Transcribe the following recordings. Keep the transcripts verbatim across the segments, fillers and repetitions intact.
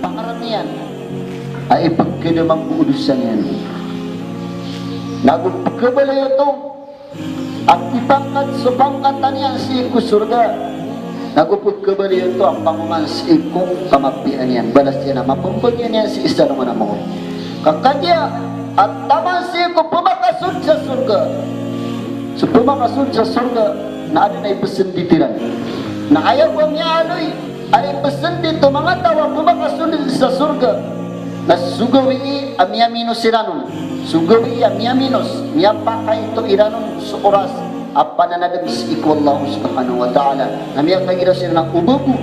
Pangaran iyan a ipagkadamang ko dosa niyan. Na go pkhabalay oto a kipangkat so pangkatan iyan sii ko sorga. Na go pkhabalay oto a pangoman sii ko kamapiya niyan. Balas iyan a mapmbagian iyan sii sa alongan a maori. Ka kagiya a taman sii ko pmakasold sa sorga. So pmakasold sa sorga na adn a ipsndit iran. Na aya bo a miyaaloy a ipsndit o manga taw a pmakasold sa sorga na so gawii a miyaminos iran on. So gawii a miyaminos, miyapakaito iran on so oras a pananadm sii ko Allah subhanahu wa ta'ala. Na miyakagira siran a oba bo,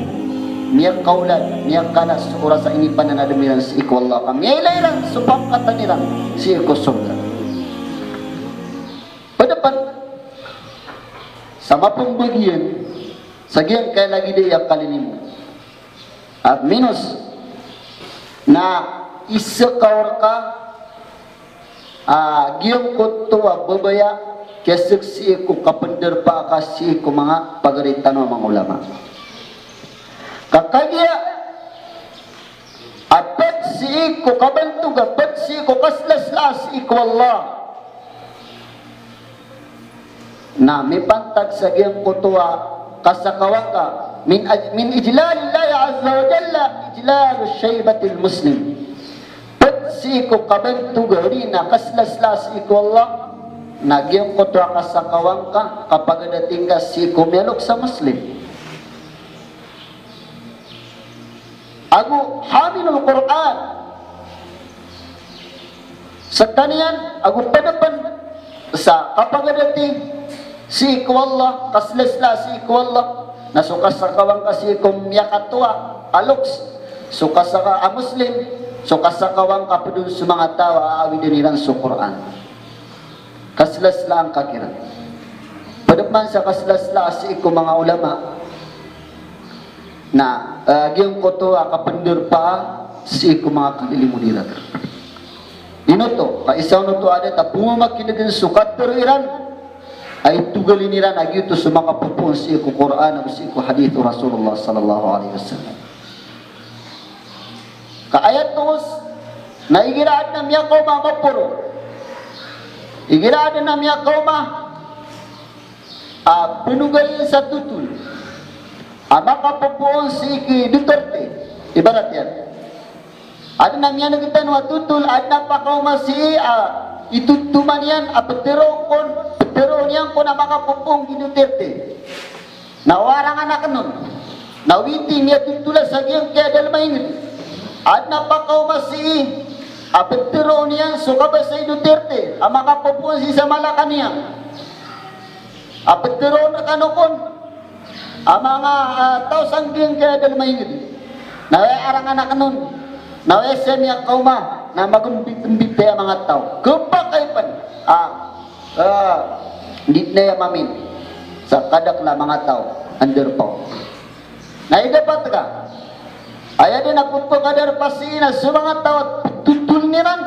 miyakaolad, miyakalas so oras a inipananadm iran sii ko Allah. Ka miyailay iran so pangkatan iran sii ko sorga. Pd pn sa mapmbagian sa giyangkaya lagid aya a kalilimo a minos na iskawr ka a giyangkoto a babaya kiyasaksii ko kapndarpaa ka sii ko manga pagari tano a manga ulama. Ka kagiya a pd sii ko kabantog a pd sii ko kaslasla sii ko Allah. Na mipantag sa giyangkoto a kasakawan ka, min aj-, min ijlalillahi azza wa jalla ijlalu shaybatil muslim. Pd sii ko kabantog a odi na kaslasla sii ko Allah, na giyangkoto a kasakawan ka, kapagadating ka sii ko miyaloks a Muslim. Ago hamilul Qur'an. Skaniyan, ago pd pn sa kapagadati sii ko Allah, kaslasla sii ko Allah, na so kasakawan ka sii ko miyakatoa a loks, so kasaka-, a Muslim, so kasakawan ka pd on so manga taw a aawidn iran so Qur'an. Kaslaslaan ka kiran. Pd man sa kaslasla sii ko manga ulama na, eh, giyangkoto a kapndarpaa sii ko manga kalilimod iran. Ino oto, ka isa on oto a da ta pmamakin'gn so katharo iran a itogalin iran a giyoto so makapopoon sii ko Qur'an ago sii ko hadith o Rasulullah sallallahu alaihi wasallam. Ka aya toos na igira adn a miyakaoma a maporo, igira adn a miyakaoma a pnogalin sa totol a makapopoon sii ki Duterte, ibarat iyan. Adn a miyan'g tano a totol, adn a pakaoma sii a itotoma niyan a ptharoon kon, ptharoon iyan kon a makapopoon ki Duterte. Na o arangan akn on na o iti miyatotola sa giyangkaya dalm a ingd, adn a pakaoma sii a ptharoon iyan so kabasa i Duterte a makapopoon sii sa Malacañang. A ptharoon rkano kon a manga, ah, taw sa giyangkaya dalm a ingd. Na aya arangan akn on na aya siya miyakaoma na magmbitmbit aya manga taw. Khapakay pn a Ah, di dn aya mamin sa kadakl a manga taw a ndarpa on. Na aya dapat ka, aya dn a pphakadarpa sii na so manga taw a totoln iran,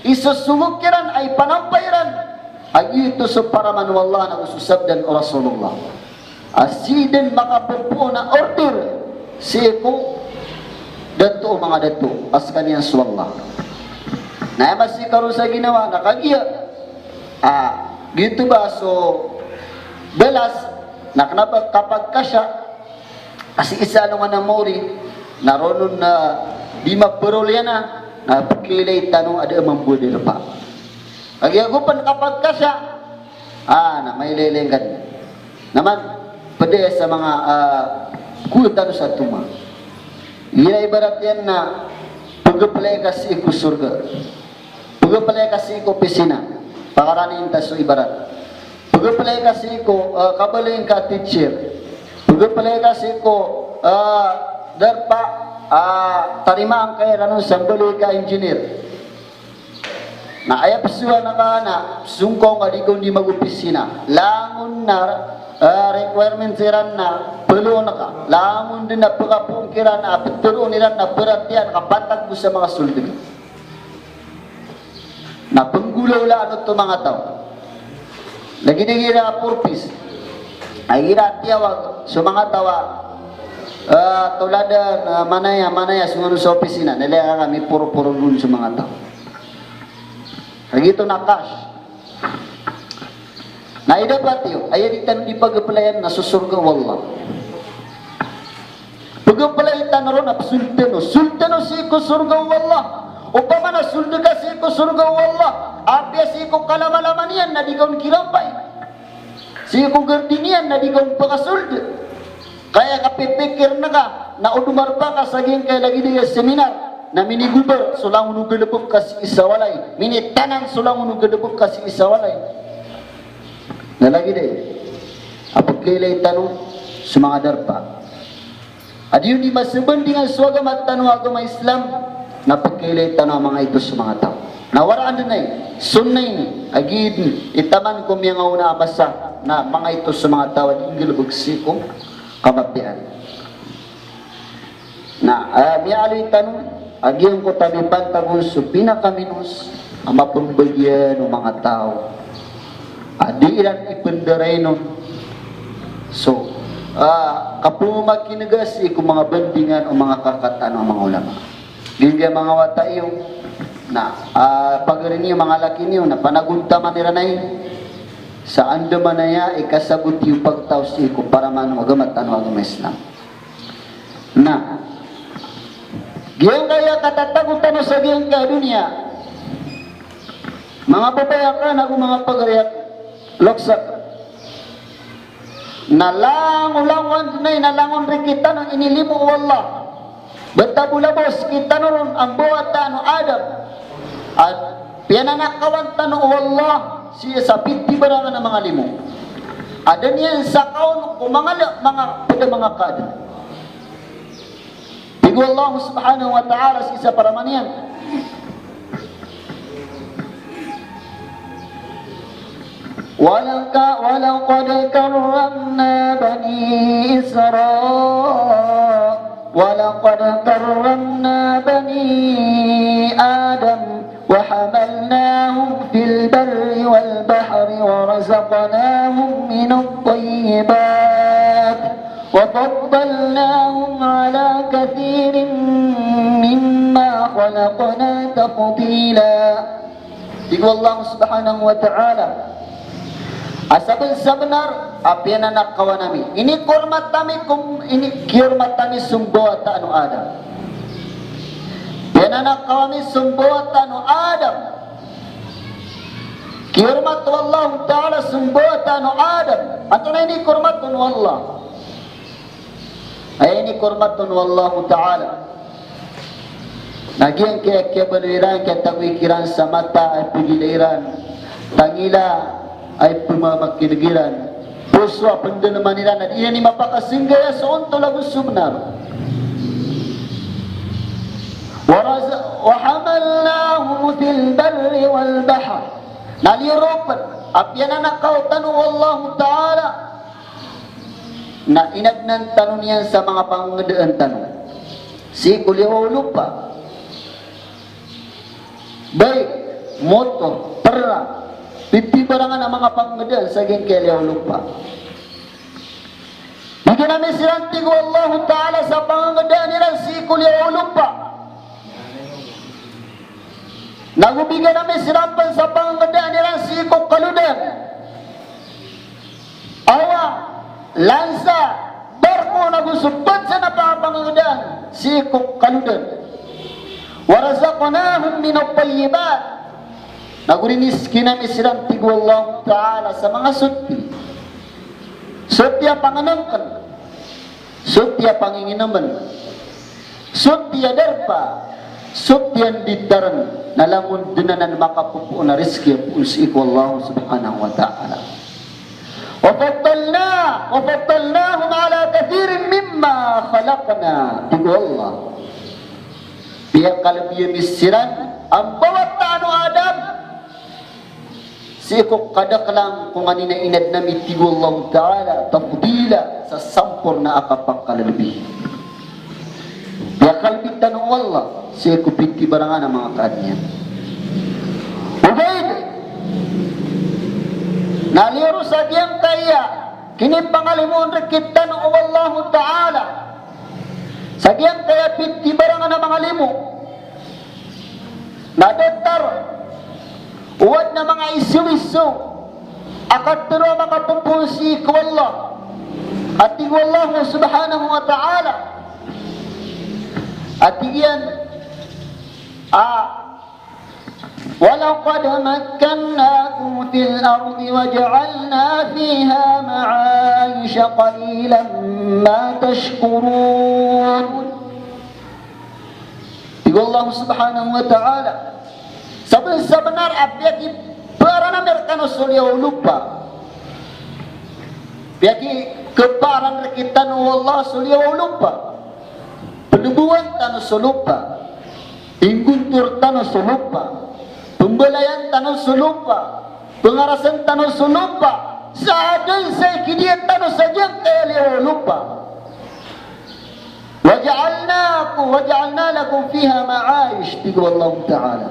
isosogok iran, a ipanampay iran a giyoto so paraman o Allah na go so sabdan o Rasulullah. A sii dn makapopoon a order sii ko dato o manga dato a skaniyan so Allah. Na aya masii ka roo sa ginawa na kagiya, ah, giyoto ba so balas na kna ba kapagkasya a sii sa alongan a maori na roo on na di maparol iyan a, na pkhailay tano a da a mambo a darpa. Kagiya go pn kapagkasya, ah, na mailaylay ngka dn. Na man, pd aya sa manga, ah, kowa tano sa toma. Igira ibarat iyan na pgaplay ka sii ko sorga. Pgaplay ka sii ko opisina. Pakarani ta so ibarat. Pgaplay ka sii ko, ah, kabaloy ngka a teacher. Pgaplay ka sii ko, ah, darpa, ah, tarimaan ka iran on sa mbaloy ka a engineer. Na aya pzowaan ka na songkaw ngka di ka on di mag-opisina. Langon na, eh, requirements iran na paloon ka. Langon dn a pkapoon kiran a ptharoon iran na paratiyayaan ka pantag bo sa manga sold ka. Na pnggolawlaan oto manga taw. Lagid igira a purpose. Ay igira tiyawag so manga taw a Ah, toladan, ah, manaya, manaya, so ngano sa opisina, na ilay a kami poro-poro doon so manga taw. Kagiya oto na cash. Na aya dapat iyo, aya di tano di pagaplayan na so sorga o Allah. Pagaplay tano ron a psold tano, sold tano sii ko sorga o Allah. Opama na sold ka sii ko sorga o Allah, apiya sii ko kalamalaman iyan na di ka on kirampay. Sii ko gardin iyan na di ka on pakasold. Kaya kapipikir na ka, na o domarpa ka sa giyangkaya lagid a seminar, na minigobar so langon o galbk ka sii sa walay, minitanan so langon o galbk ka sii sa walay. Na lagid aya a pkailay tano so manga darpa a di on di masabandingan so agama tano a agama Islam, na pkailay tano a mangaito so manga taw. Na waraan dn ay, sunnah ini, a giya dn i taman ko miyangaona a masa, na mangaito so manga taw a di nggalbk sii ko kamapiyaan. Na, ah, miyaaloy tano a giyangkoto a mipantag on so pinakaminos a mapmbagian o manga taw a di iran ipndarainon so, ah, kapmamakin'ga sii ko manga bandingan o manga kakataan o manga ulama. Giyangkaya manga wata iyo na, ah, pagari niyo, manga laki niyo na panagontaman iran ai sa andamanaya i kasabot iyo pagtaw sii ko paraman o agama tano a agama Islam. Na giyangkaya katatago tano sa giyangkaya doniya, manga babay akn ago manga pagari akn, loks akn, na langolangon dn ay na langon rkitano inilimo o Allah. Btad bo labo rkitano ron a mbawata o Adam a piyananakawan tano o Allah sii sa pitibarangan a manga limo a da niyan sakaon ko manga, manga pd a manga kaadn. Tig o Allah subhanahu wa ta'ala sii sa paraman iyan, ولق-، ولقد كرمنا بني إسرا-، ولقد كرمنا بني آدم وحملناهم في البر والبحر ورزقناهم من الطيبات وفضلناهم على كثير مما خلقنا تفضيلا. Tig o Allah subhanahu wa ta'ala a sabnsabnar a piyananakawan ami, inihormat ami ko, ini-, kihormat ami so mbawataan o Adam. Piyananakawan ami so mbawataan o Adam. Kihormat o Allah ta'ala so mbawataan o Adam. Antonaa i inihormat on o Allah? Aya inihormat on o Allah ta'ala na giyangkaya kiyabaloy iran, kiyatagoy kiran sa mata a ipgilay iran, tangila a ipmamakin'g iran, poso a pndalman iran a di iran i mapakasinggaya so ontol ago so bnar. Wa raza-, wa hamalnahum fil barri wal bahr. Na liyo ron pn a piyananakaw tano o Allah ta'ala na inadnan tano niyan sa manga pangngdaan tano sii ko liyawaw o lopa. Bike, motor, truck, pitibarangan a manga pangngdaan sa giyangkaya liyawaw o lopa. Bigan ami siran, tig o Allah ta'ala, sa pangngdaan iran sii ko liyawaw o lopa. Nago bigan ami siran pn sa pangngdaan iran sii ko kalodan. Awa, lansa, barko, nago so pd sa manga pangngdaan sii ko kalodan. Wa razaqnahum minat tayyibat. Nago rinizkin ami siran, tig o Allah ta'ala, sa manga soti. Soti a pangnngkn. Soti a panginginmn, soti a darpa, soti a nditarn, na langon dn anan makapopoon a rizki a poon sii ko Allah subhanahu wa ta'ala. Wa faddalna-, wa faddalnahum ala kathirin mimma khalaqna. Tig o Allah, piyakalbi ami siran a mbawataan o Adam sii ko kadaklan ko nganin a inadn ami, tig o Allah ta'ala, tafdila, sa samporna a kapakalbi. Piyakalbi tano o Allah sii ko pitibarangan a manga kaadn iyan. Ogaid na liyo ron sa giyangkaya kinipangalimoon rkitano o Allah ta'ala Sa giyangkaya pitibarangan a manga limo, na datar o adn a manga isoiso a katharo a makapopoon sii ko Allah. A tig o Allah subhanahu wa ta'ala, a tig iyan a ولقد مكناكم في الأرض وجعلنا فيها معايش قليلا ما تشكرون. Tig o Allah subhanahu wa ta'ala, sabensabenar a piyakiparan ami rekano so liyawaw lopa. Piyakikeparan rekitano o Allah so liyawaw lopa. Pelebawan tano so lopa. Inggontor tano so lopa, pembalayan tano so lopa, pengarasan tano so lopa, sa aden sa ikidiya tano sa giyangkaya liyawaw lopa. Wa ja'alnakum, wa ja'alna lakum fiha ma'ayish, tig o Allah Ta'ala.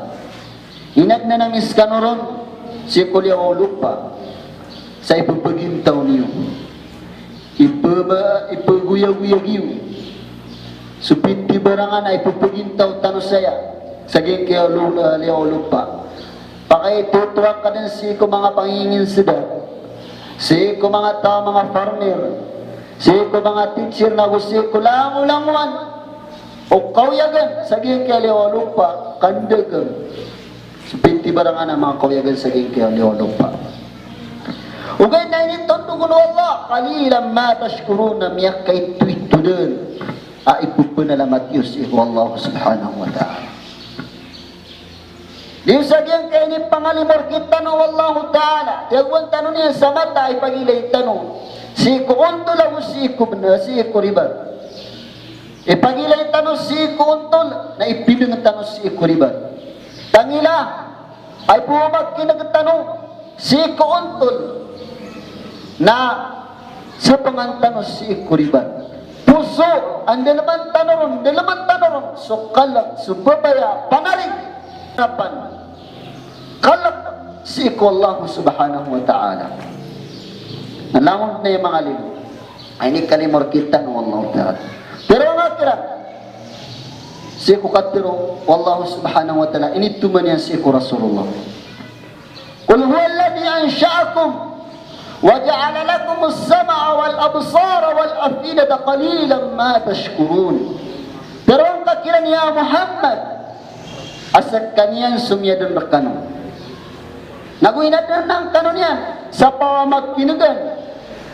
Inadnan ami sekano ron sii ko liyawaw lopa sa ipepegintaw niyo. Ipe-, ipegoyagoyag iyo so pitibarangan a ipepegintaw tano saya sa giyangkaya lo-, liyawaw lopa. Pakay totoa ka den sii ko manga panginginseda, sii ko manga taw, manga farmer, sii ko manga teacher, nago sii ko langolangowan o kawiyagan sa giyangkaya liyawaw lopa, kandagang so pitibarangan a manga kawiyagan sa giyangkaya liyawaw lopa. Ogaid na initondog o Allah, qalilan ma tashkurun, na miyakaitoito den a ipepenalamat iyo sii ko Allah subhanahu wa ta'ala. Di o sa giyangkaya inipangalimo rekitano o Allah Ta'ala, tiyagoan tano niyan sa mata a ipagilay tano sii ko ontol ago sii ko bena-, sii ko ribat. Ipagilay tano sii ko ontol, na ipideng tano sii ko ribat. Tangila a ipemakineg tano sii ko ontol, na sepengan tano sii ko ribat. Poso a ndeleman tano ron, ndeleman tano ron so kalek, so babaya, panarig, harapan, kalek sii ko Allah subhanahu wa ta'ala. Na langon den a manga limo a inikalimo rekitano o Allah Ta'ala. Pero nga kiran sii ko katharo o Allah subhanahu wa ta'ala, initoman iyan sii ko Rasulullah. Qul huwalladhi ansha'akum wa ja'ala lakumus sam'a wal absara wal af'idata, qalilan ma tashkurun. Tharoon ka kiran ya Muhammad, a sekaniyan so miyaden rekano. Nago inadnan kano niyan sa pamakinegan.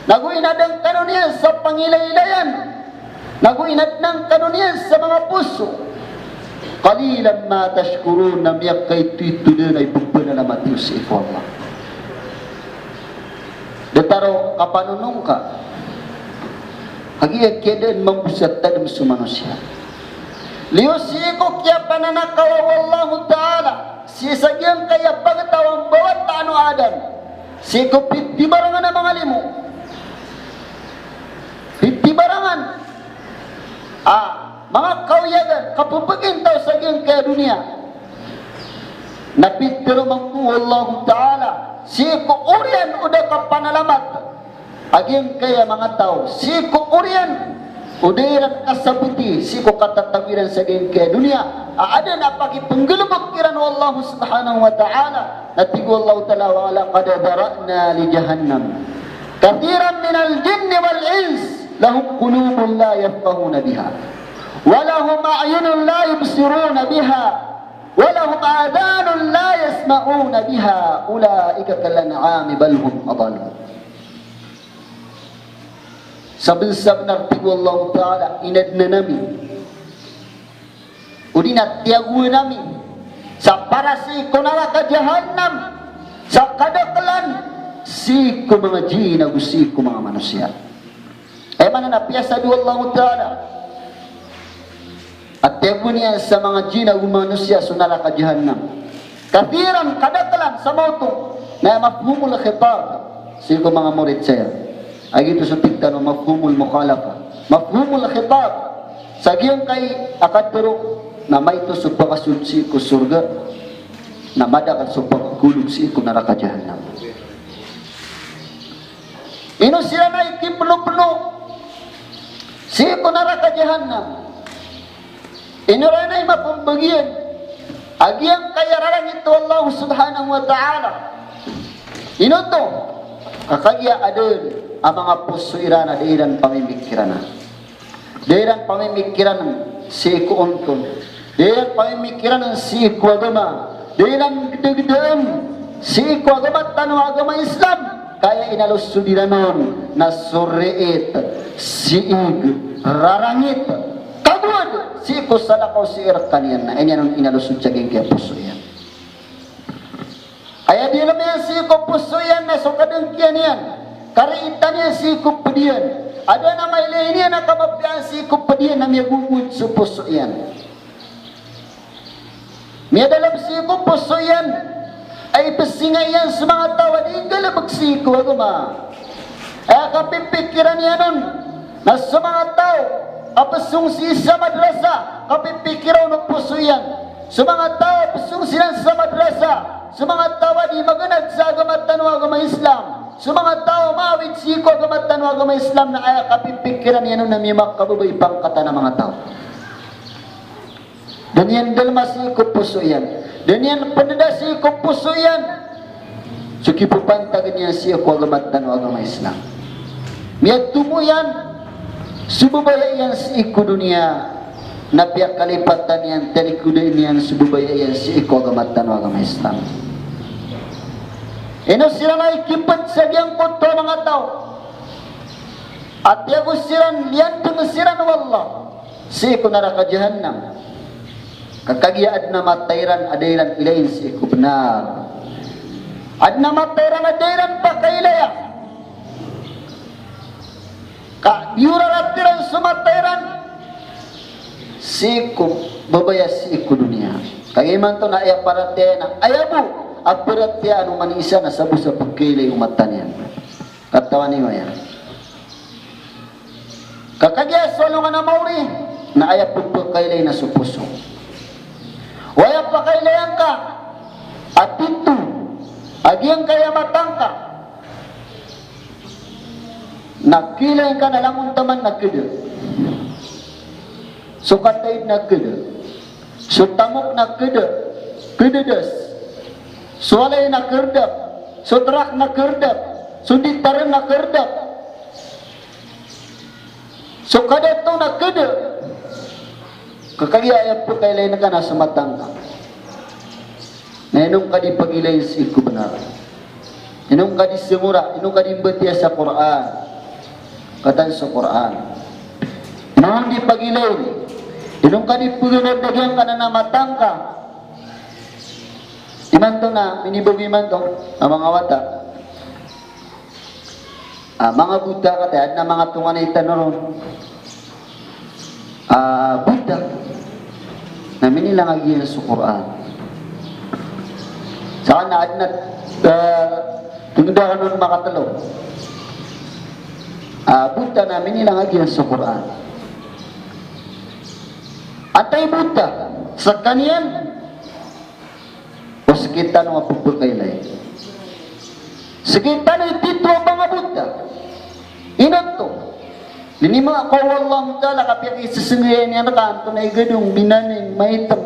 Nago inadnan kano niyan sa pangilaylayan. Nago inadnan kano niyan sa manga poso. Qalilan ma tashkurun, na miyakaitoito den a ipepenalamat iyo sii ko Allah. Datar o kapanonong ka, kagiya kiyaden mambo sa tadem so manosiya. Liyo sii ko kiyapananakawa o Allah Ta'ala sii sa giyangkaya pagtaw a mbawataan o Adam, sii ko pitibarangan a manga limo. Pitibarangan a manga kawiyagan, kapepegintaw sa giyangkaya doniya. Na pitharo mambo o Allah Ta'ala sii ko oriyan o da kapanalamat a giyangkaya manga taw sii ko oriyan o da iran kasaboti sii ko katatago iran sa giyangkaya doniya a aden a pakipenggalebek kiran o Allah subhanahu wa ta'ala. Na tig o Allah Ta'ala, wa laqad dhara'na li jahannam kathiran minal jinni wal ins lahum qulubun la yafqahuna biha wa lahum a'yunun la yubsiruna biha wa lahum adhanun la yasma'una biha, ulaika kal an'ami bal hum adall. Sabensabenar, tig o Allah Ta'ala, inadnan ami, odi na tiyagoan ami sa para sii ko naraka jahannam sa kadakelan sii ko manga jinn ago sii ko manga manosiya. Aya maana na piyasad o Allah Ta'ala a tiyagoan iyan sa manga jinn ago manosiya so naraka jahannam. Kathiran, kadakelan, sa maoto. Na aya mafhumul khitab sii ko manga morit saya, a giyoto so tig tano mafhumul mukhalafa. Mafhumul khitab, sa giyangkai a katharo na maito so pakasold sii ko sorga na madakel so pakakolog sii ko naraka jahannam. Ino siran a ikiploplo sii ko naraka jahannam? Ino ran i mapmbagian a giyangkaya rarangit o Allah subhanahu wa ta'ala? Ino oto? Ka kagiya adn a manga poso iran a da iran pamimikiran, da iran pamimikiran sii ko ontol, da iran pamimikiran sii ko agama, da iran gdagdaan sii ko agama tano a agama Islam. Ka aya inalosod iran on na so riit, siig, rarangit, kagowad sii ko salakaw sii rkaniyan, na aya niyan on inalosod sa giyangkaya poso iyan. Aya diyalm iyan sii ko poso iyan na so kadangkiyan iyan, kariitan iyan sii ko pd iyan. Adn a mailay niyan a kamapiyaan sii ko pd iyan na miyagogowad so poso iyan. Miyadalm sii ko poso iyan a ipsinga iyan so manga taw a di nggalbk sii ko agama. Aya kapipikiran iyan on na so manga taw a psong sii sa madrasa, kapipikiran on o poso iyan. So manga taw a psong siran sa madrasa, so manga taw a di magnag sa agama tano a agama Islam, so manga taw a maawid sii ko agama tano a agama Islam, na aya kapipikiran iyan on na miyamakababa i pangkatan a manga taw. Da niyan dalma sii ko poso iyan. Da niyan pnda sii ko poso iyan so kipapantag iyan sii ko agama tano a agama Islam. Miyatomo iyan so babaya iyan sii ko doniya, na piyakalipatan iyan, talikodan iyan so babaya iyan sii ko agama tano a agama Islam. Ino siran a ikipd sa giyangkoto a manga taw a tiyago siran, liyandng siran o Allah sii ko naraka jahannam. Ka kagiya adn a mata iran a da iran ilayin sii ko bnar. Adn a mata iran a da iran pakailaya. Ka biyorarat iran so mata iran sii ko babaya sii ko doniya. Kagiya imanto na aya paratiyaya na aya bo a paratiyaya o oman i isa na sabo sa pkailay o mata niyan. Katawan iyo aya. Ka kagiya so alongan a maori na aya pphakailay na so poso. Aya pakailay angka a tito a giyangkaya mata angka na kiilay angka na langon taman na kd. So kataid na kd. So tamok na kd, kdds. So walay na krdap. So trak na krdap. So ditar na krdap. So kadato na kd. Ka kagiya aya pkailay angka na so mata angka. Na ino ngka di pagilay sii ko bnar? Ino ngka di sngora, ino ngka di mbatiya sa Qur'an? Katawan so Qur'an. Ino ngka di pagilay, ino ngka di pagilay a giyangkanan a mata angka. Imanto na minibago imanto a manga wata. Ah, manga bota kata, adn a manga tonganay tano ron. Ah, bota. Na minilang a giya so Qur'an. Sa na adn a, ah, tngda ron makatlo. Ah, bota na minilang a giya so Qur'an. Antaa i bota? Skaniyan, o skitano a pphakailay. Skitano i tito a manga bota. Ino oto? Di niyan makakowa o Allah Ta'ala ka piyakisasnggayan iyan rka antonaa i gadong, binaning, maitm.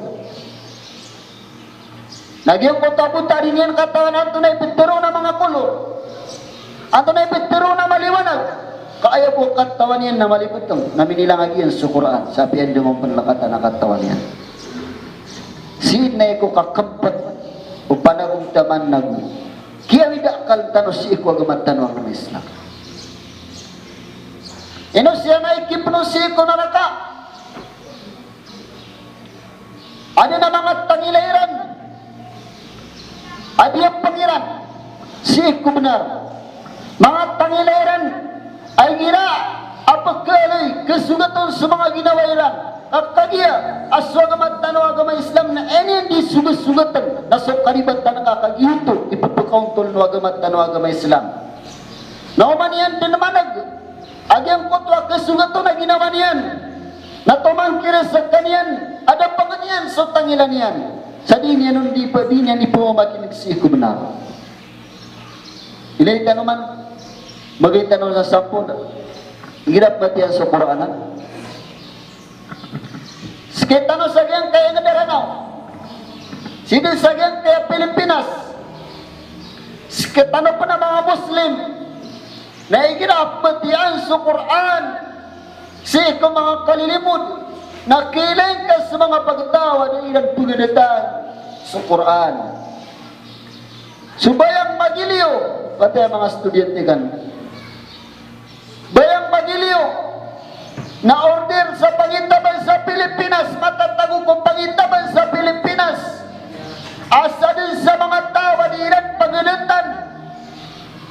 Na giyangkoto a bota di niyan katawan antonaa i ptharoon a manga kolor. Antonaa i ptharoon a maliwanag. Ka aya bo katawan iyan na malibotng, na minilang a giya so Qur'an, sa piyandngn pn rkata na katawan iyan. Sii na iko kakmpt o panagontaman ago kiyawid a akal tano sii ko agama tano a agama Islam. Ino siran a ikipno sii ko naraka? Adn a manga tangila iran a diyapng iran sii ko bnar. Manga tangila iran a igira a pkhaaloy, kasogat on so manga ginawa iran. Ka kagiya a so agama tano a agama Islam na aya niyan di sogasogatn na so karibatan ka, ka giyoto i pphakaontol o agama tano a agama Islam. Na oman iyan dn maneg a giyangkoto a kasogat on a ginawa niyan, na tomangkir skaniyan a da pangnin iyan so tangila niyan, sa di niyan on di pa, di niyan di pmamakin'g sii ko bnar. Ilay tano man, magay tano sa sampon. Igira pn batiya so Qur'an, ha? Sktano sa giyangkaya Mindanao, sii dn sa giyangkaya Pilipinas, sktano pn a manga Muslim na igira a pmbtiyaan so Qur'an sii ko manga kalilimod, na kiilay ngka so manga pagtaw a da iran pnggntan so Qur'an. So Bayang Magiliw, pati a manga estudyante kan. Bayang Magiliw na order sa pangitaban sa Pilipinas, matatago ko pangitaban sa Pilipinas a sadn sa manga taw a di iran pagdntan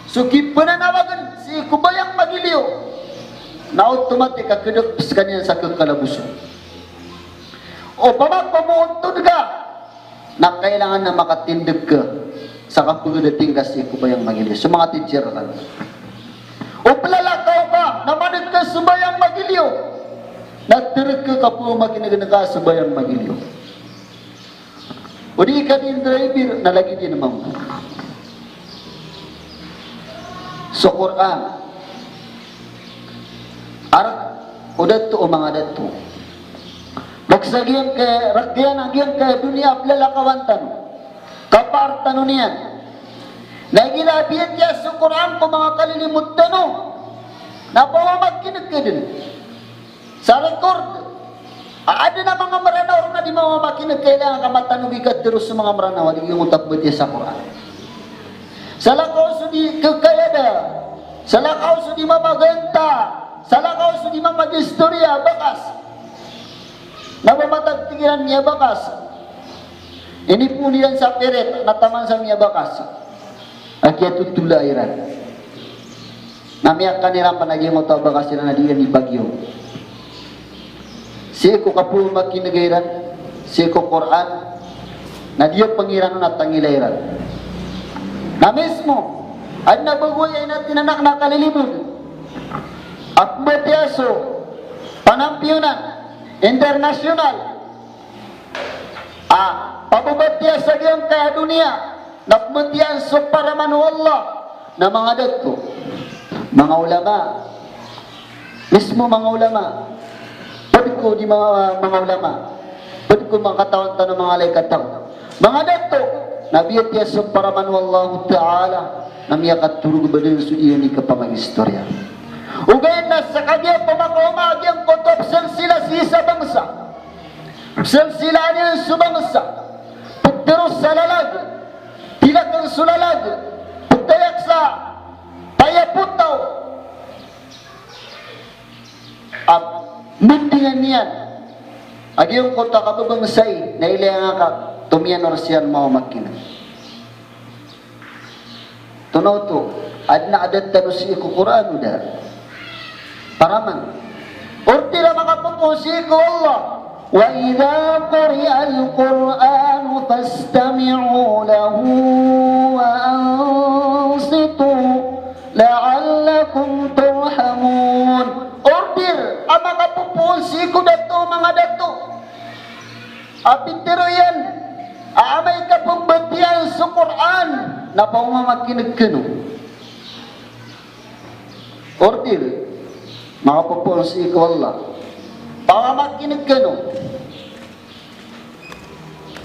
so kipnanawagan sii ko Bayang Magiliw, na otomatik a kdp skaniyan sa kkalaboso. Opama ko moontod ka, na kailangan na makatindg ka sa kapagdating ka sii ko Bayang Magiliw. So manga teacher ka. O plalakaw ka, na maneg ka so Bayang Magiliw, na trk ka, kapamakineg ka so Bayang Magiliw. O di ka dn driver, na lagid iyan mambo so Qur'an. Ar-, o dato, o manga dato. Rk sa giyangkaya, rk iyan a giyangkaya doniya a plalakawan tano, kapaar tano niyan. Na igira a biyatiya so Qur'an ko manga kalilimod tano, na pamamakineg ka dn sa record. A adn a manga Mranaw ron a di mamamakineg, kailangan ka matanogi ka tero so manga Mranaw a di giyangkoto a pmbatiya sa Qur'an. Salakaw so di kakayada, salakaw so di mamaganta, salakaw so di mamagistoriya, bakas. Na ba matag tig iran miyabakas. Inipoon iran sa pirit, na taman sa miyabakas a kiyatotola iran. Na miyakan iran pn a giyangkoto a bakas iran a di iran ibagyo. Sii ko kapamakineg iran sii ko Qur'an, na di pn iran on a tangila iran. Na mismo, adn a bago aya inatinanak na kalilimod a pmbatiya so panampiyonan international a pambabatiya sa giyangkaya doniya na pmbatiya so paraman o Allah, na manga dato, manga ulama, mismo manga ulama, pd ko di manga, manga ulama, pd ko manga katawan tano, manga lay kataw, manga dato, na biyatiya so paraman o Allahu Ta'ala, na miyakatorog ba dn so di iran kapamagistoriya. Ogaid na sa kagiya pamakaoma a giyangkoto a pzalsila sii sa bangsa, pzalsilaan iyan so bangsa, ptero sa lalag, tilakn so lalag, ptayak sa payapotaw, a mndingan iyan a giyangkoto a kababangsa i, na ilay ngka tomiyanor siyan mawamakineg. Tonoto, adn a adat tano sii ko Qur'an o da? Paraman. Order a makapopoon sii ko Allah, "Wa idha quri'al Qur'anu fastami'u lahu wa ansitu la'allakum turhamun." Order a makapopoon sii ko dato, manga dato, a pitharo iyan a amay ka pmbatiyaan so Qur'an na pamamakineg kano. Order, makapopoon sii ko Allah. Pamamakineg kano.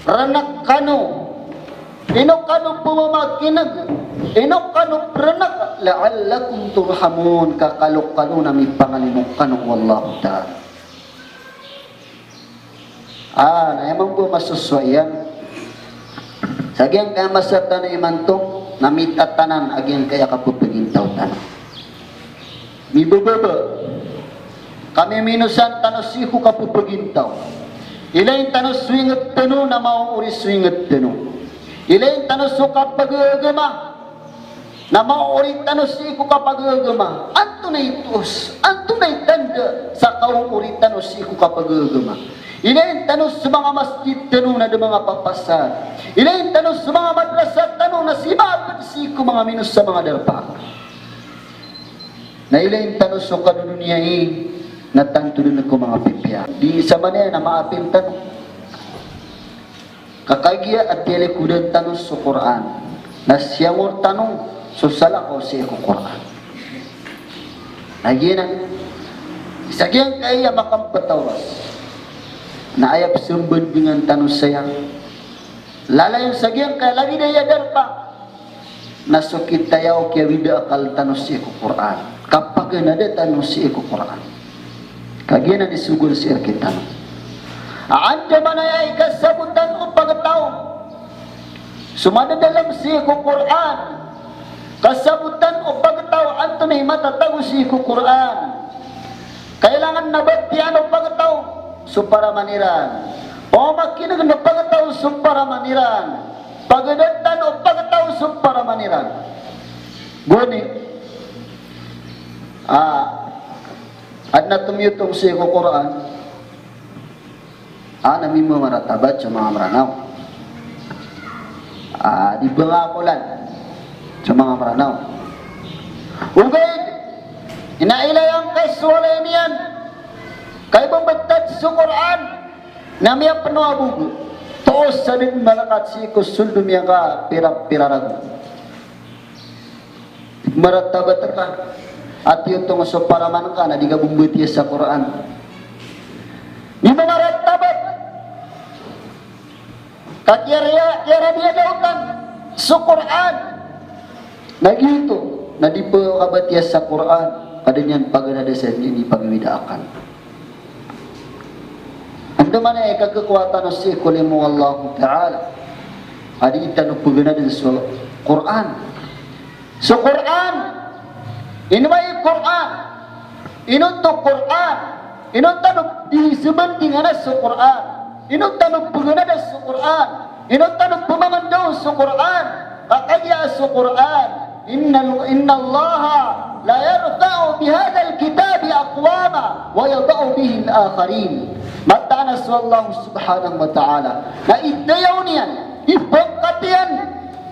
Rnk kano. Ino kano pmamakineg, ino kano prnk, la'allakum turhamun, ka kalo-kalo na mipangalimo kano o Allahu Ta'ala. Ah, na aya mambo a masosowa iyan sa giyangkaya masa tano imanto, na mitatanan a giyangkaya kapphagintaw tano. Mibababa. Kamiminosan tano sii ko kapphagintaw. Ilayin tano so ingd tano na maoori so ingd tano. Ilayin tano so kapagagama na maoori tano sii ko kapagagama. Antonaa i toos, antonaa i tanda sa kaoori tano sii ko kapagagama? Ilayin tano so manga masjid tano na da manga papasad. Ilayin tano so manga madrasa tano na sii ba pd sii ko manga minos sa manga darpa. Na ilayin tano so kadodoniyai na tanto dn ko manga pipiya. Di samanaya na maapin tano. Ka kagiya a tiyalikodan tano so Qur'an, na siyangor tano so salakaw sii ko Qur'an. Na giyanan, isa giyangkaya a makampatawras. Na aya pzambandingan tano saya, lalayon sa giyangkaya lagid aya darpa, na so kitayaw kiyawida akal tano sii ko Qur'an, kapaganada tano sii ko Qur'an. Kagiya na di sogoan sii rktano. Andamanaya i kasabotan o pagtaw so madadalam sii ko Qur'an, kasabotan o pagtaw antonaa i matatago sii ko Qur'an. Kailangan na batiyaan o pagtaw so paraman iran. Pamakinegen o pagtaw so paraman iran. Pagadatan o pagtaw so paraman iran. Goni, ah, adn a tomiyotong sii ko Qur'an, a, na mimamaratabat so manga Mranaw. A, di ba nga akolan so manga Mranaw. Ogaid, ina ilay angkai so walay niyan ka ibebetad so Qur'an, na miyapno a bog. Toos sa di malekat sii ko sold o miyakapira-pira ragon. Maratabat ka a tiyotong so paraman ka na di ka bembetiya sa Qur'an. Di ba maratabat ka kiyariya, kiyaradiya daotan so Qur'an. Na giyoto, na di pkabatiya sa Qur'an, ka da niyan paganada sa di niyan pagawida akal. Andamanaya i kakhakowa tano sii ko limo o Allahu Ta'ala a di tano paganadan so Qur'an. So Qur'an, ino ba i Qur'an? Ino oto Qur'an? Ino tano di sabandingana so Qur'an? Ino tano paganada so Qur'an? Ino tano pmamandaw so Qur'an? Ka kagiya so Qur'an, inna, innallaha la yarfa'u bihadhal kitabi aqwama wa yada'u bihil akharin. Mataan a so Allah subhanahu wa ta'ala na itayaw niyan, ipangkat iyan,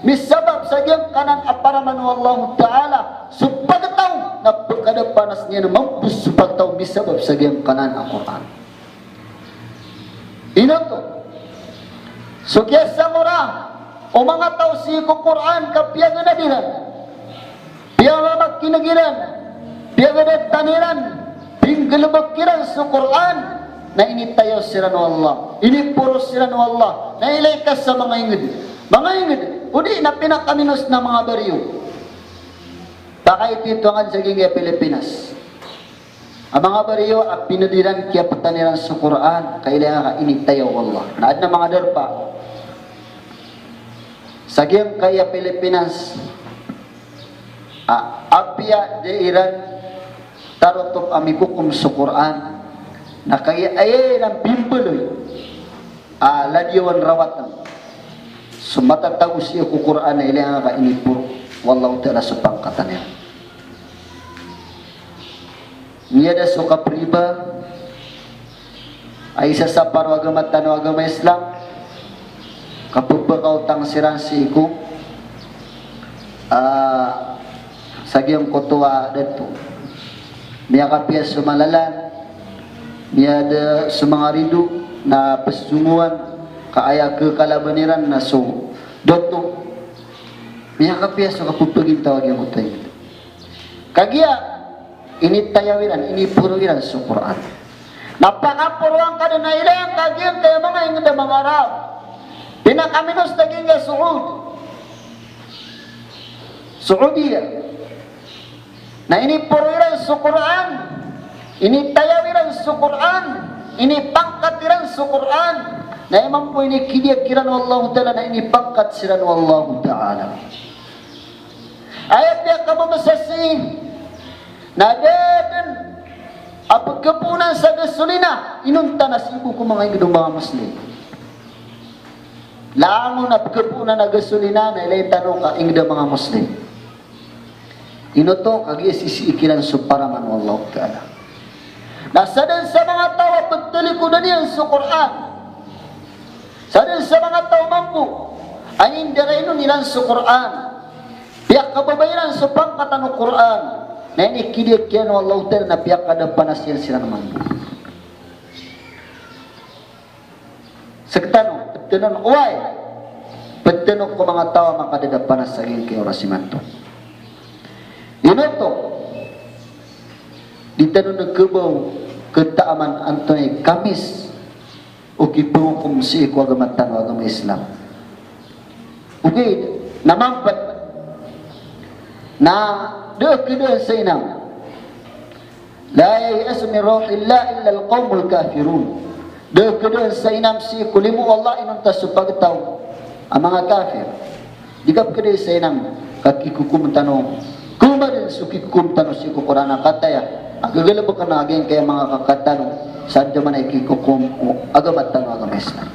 misabap sa giyangkanan a paraman o Allah ta'ala so pagtaw, na pkadapanas niyan mambo so pagtaw misabap sa giyangkanan a Qur'an. Ino oto? So kiyasangora o manga taw sii ko Qur'an ka piyaganad iran, piyamamakineg iran, piyagadatan iran, pinggalebek iran so Qur'an, na initayaw siran o Allah, iniporo siran o Allah, na ilay ka sa manga inged. Manga inged, odi na pinakaminos na manga bariyo. Pakaititwangan sa giyangkaya Pilipinas. A manga bariyo a pined iran, kiyapetan iran so Qur'an, ka ilay angka initayaw o Allah. Na adn a manga darpa sa giyangkaya Pilipinas a apiya di iran tarotop a mikokom so Qur'an, na kagiya aya iran pimbaloy a ladiyawan rawatan so matatago sii ko Qur'an, na ilay angka iniporo o Allahu ta'ala so pangkatan iran. Miyada so kapriba a isa sa paro agama tano a agama Islam, kapepakaotang siran sii ko, ah, sa giyangkoto a dato. Miyakapiya so malalan, miyada so manga rido na pesongowan, ka aya kekalaban iran na so dato. Miyakapiya so kapepagintaw a giyangkoto a inged. Kagiya initayaw iran, iniporo iran so Qur'an. Na pakaporoan ka den a ilay angka giyangkaya manga inged a manga Arab. Pinakaminos na giyangkaya Saud. Saudiya. Na iniporo iran so Qur'an, initayaw iran so Qur'an, inipangkat iran so Qur'an. Na aya mambo inikidiya kiran o Allahu Ta'ala, na inipangkat siran o Allahu Ta'ala. Aya piyakababasa sii na da den a pegepoonan sa gasolina, inonta na sii bo ko manga inged o manga Muslim. Langon a pegepoonan a gasolina na ilay tano ka inged a manga Muslim. Ino oto? Kagiya sisii kiran so paraman o Allahu Ta'ala. Na sadn sa manga taw a petelikodan iyan so Qur'an, sadn sa manga taw mambo a indarainon iran so Qur'an, piyakababa iran so pangkatan o Qur'an, na inikidiya kiran o Allahu Ta'ala na piyakadapanas iyan siran mambo. Sektano, peteno, oway, peteno ko manga taw a makadadapanas sa giyangkaya oras imanto. Ino oto? Di tano ngebaw ketaaman antonaa i Kamis o kiphokom sii ko agama tano a agama Islam. Ogaid na mampat na da a khadaan sa inam. La yay'asu min rawhillah illa al-qawmul kafirun. Da a khadaan sa inam sii ko limo o Allah inonta so pagtaw a manga kafir. Di kapkhadai sa inam ka kikhokom tano, khaoma dn so kikhokom tano sii ko Qur'an a kataya a gagalbkn a giyangkaya manga kaka tano sa andamanaya i kikhokom o agama tano a agama Islam.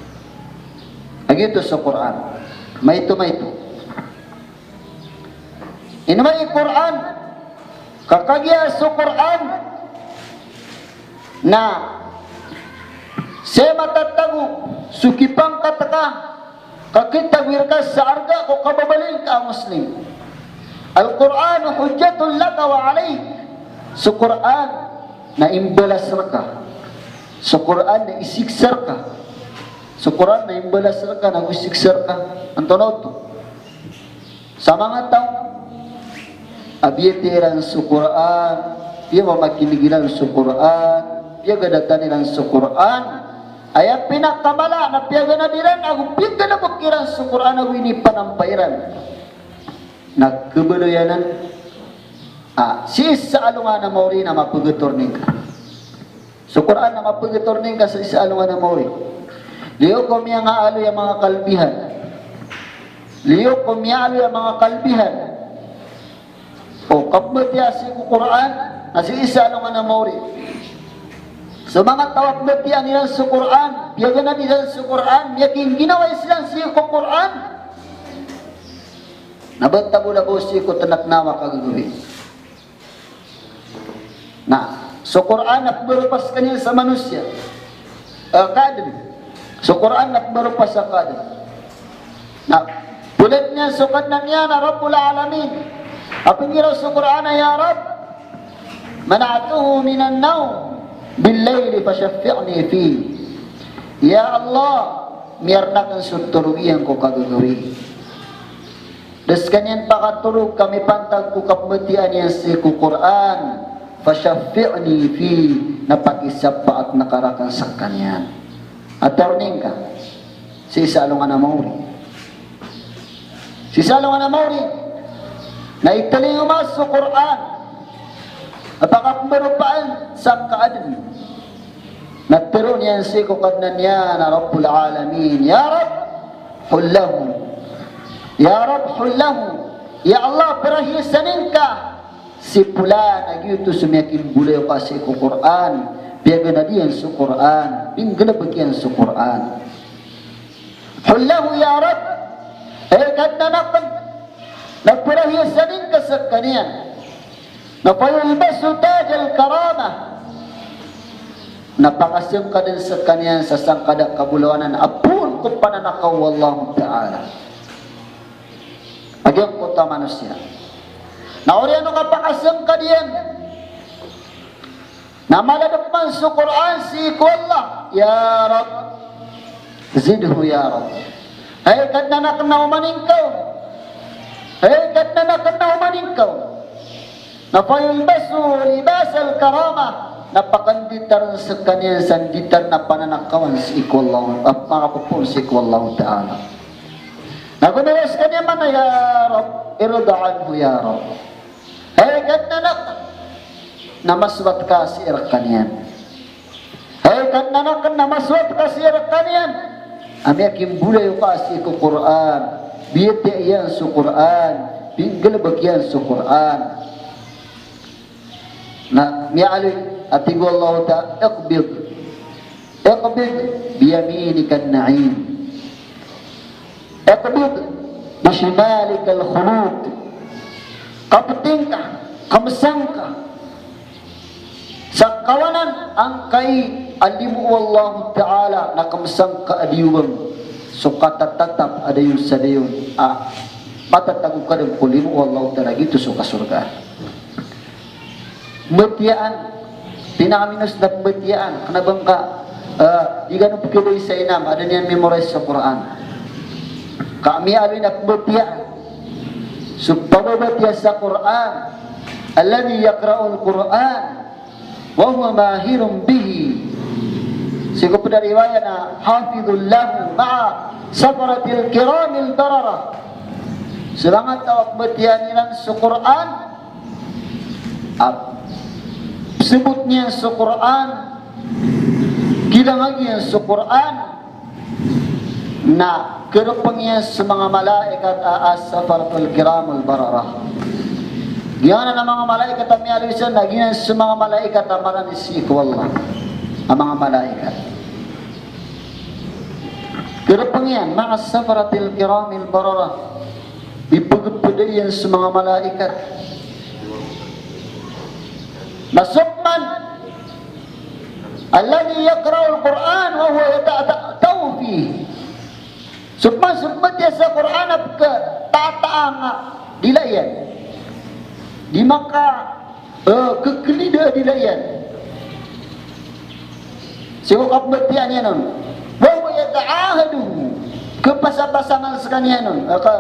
A giyoto so Qur'an. Maito, maito. Ino man i Qur'an, ka kagiya so Qur'an na sii matatago so kipangkat ka, ka kitago rka sa arga ko kababaloy ngka a Muslim. Al-Qur'anu hujjatun laka wa alayk. So Qur'an na imbalas rka. So Qur'an na isiksa rka. So Qur'an na imbalas rka nago isiksa rka. Antonaa oto? Sa manga taw a biyatiya iran so Qur'an, piyamamakinig iran so Qur'an, piyagadatan iran so Qur'an, aya pinakamala na piyaganad iran ago pinggalbk iran so Qur'an ago inipanampa iran. Na khabaloy anan a sii sa alongan a maori na mapagatorning ka. So Qur'an na mapagatorning ka sii sa alongan a maori. Liyo ko miyangaaloy a manga kalbihan. Liyo ko miyaaloy a manga kalbihan o kapmbatiya sii ko Qur'an na sii sa alongan a maori. So manga taw a pmbatiyaan iran so Qur'an, piyaganad iran so Qur'an, miyakingginawa siran sii ko Qur'an, na ba tago labaw sii ko tnaknawa kagagawii. Na so Qur'an na pmbaropa skaniyan sa manosiya, eh, kaadn. So Qur'an na pmbaropa sa kaadn. Na pmbaloy niyan so Kadnan iyan a Rabbul Alamin. A pnggiraw so Qur'an a, "Ya Rabb, mana'tuhu minan nawm bil layli fashaffi'ni fih." Ya Allah, miyarn akn so torog iyan ko kagagawii. Da skaniyan pakatorog ka mipantag ko kapmbatiya niyan sii ko Qur'an, fashaffi'ni fih, na pakisapaat ngka rakn skaniyan. A torning ka sii sa alongan a maori. Sii sa alongan a maori na italingoma so Qur'an a pakapmbaropaan sa kaadn. Na tharoon iyan sii ko Kadnan iyan a Rabbul Alamin, "Ya Rabb, hullahu. Ya Rabb, hullahu." Ya Allah, parahiyasan ngka si Pulan a giyoto so miyakimbolayoka sii ko Qur'an, piyaganad iyan so Qur'an, pinggalbk iyan so Qur'an. Hullahu ya Rabb, hay Kadnan akn, na parahiyasan ngka skaniyan. Na fayulbasu tajal karamah. Na pakasangkadn skaniyan sa sangkad a kabolawanan a phoon ko pananakaw o Allahu Ta'ala. A giyangkoto a manosiya na oriyan o kapakasangkad iyan na mala dn pman so Qur'an sii ko Allah, "Ya Rabb, zidhu ya Rabb." Hay Kadnan akn, na omanin ka on. Hay Kadnan akn, na omanin ka on. Na fayulbasu libasal karamah. Na pakanditarn skaniyan sa nditar a pananakawan sii ko Allah, a pakapopoon sii ko Allah Ta'ala. Na gomiraw skaniyan man a, "Ya Rabb, irda anhu ya Rabb." Hay Kadnan akn, na masowat ka sii rkaniyan. Hay Kadnan akn, na masowat ka sii rkaniyan a miyakimbolayoka sii ko Qur'an, biyatiya iyan so Qur'an, pinggalbk iyan so Qur'an. Na miyaaloy a tig o Allah Ta'ala, "Iqbid, iqbid biyaminika an-na'im. Iqbid bishimalika al-khulud." Kapti ngka, kmsa ngka sa kawanan angkai a limo o Allah Ta'ala, na kmsa ngka a diyobang so katatatap a dayon sa dayon a patatago ka dn ko limo o Allah Ta'ala, giyoto so kasorgaan. Pmbatiyaan, pinakaminos na pmbatiyaan, kna ba ngka, eh, di kano pkhaday sa inam a da niyan memorize sa Qur'an. Ka miyaaloy na pmbatiyaan so pambabatiya sa Qur'an, alladhi yaqra'ul Qur'an wa huwa mahirun bihi. Sii ko pd a riwaya na hafidhun lahu ma'a safaratil kiramil bararah. So manga taw a pmbatiyaa iran so Qur'an, a psbot iyan so Qur'an, kilangag iyan so Qur'an, na krpng iyan so manga malaikat a as-safaratul kiramul bararah. Giyanan a manga malaikat a miyaaloy san na giyanan so manga malaikat a marani sii ko Allah a manga malaikat. Krpng iyan, ma'as safaratil kiramil bararah. Ipagpda iyan so manga malaikat. Na so pman alladhi yaqra'ul Qur'an wa huwa yata'ta'u fihi. So pman so pmbatiya sa Qur'an a pkhata'ta'ang a dila iyan. Di maka, eh, khaklida a dila iyan. Sii ko kapmbatiyaa niyan on. Wa huwa yata'ahaduhu. Khapasapasang skaniyan on. Eh, ka,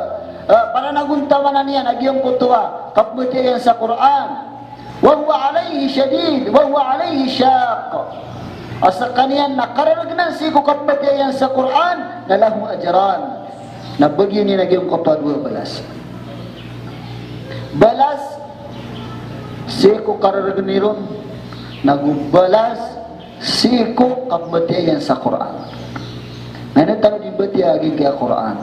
eh, pananagontamanan iyan a giyangkoto a kapmbatiyaa iyan sa Qur'an. Wa huwa alayhi shadid, wa huwa alayhi shaq. A skaniyan na karargnan sii ko kapmbatiyaa iyan sa Qur'an, na lahu ajran. Na bagian iyan a giyangkoto a dowa balas. Balas sii ko karargni ron, nago balas sii ko kapmbatiyaa iyan sa Qur'an. Na ino tano di mbatiyaa a giyangkai a Qur'an.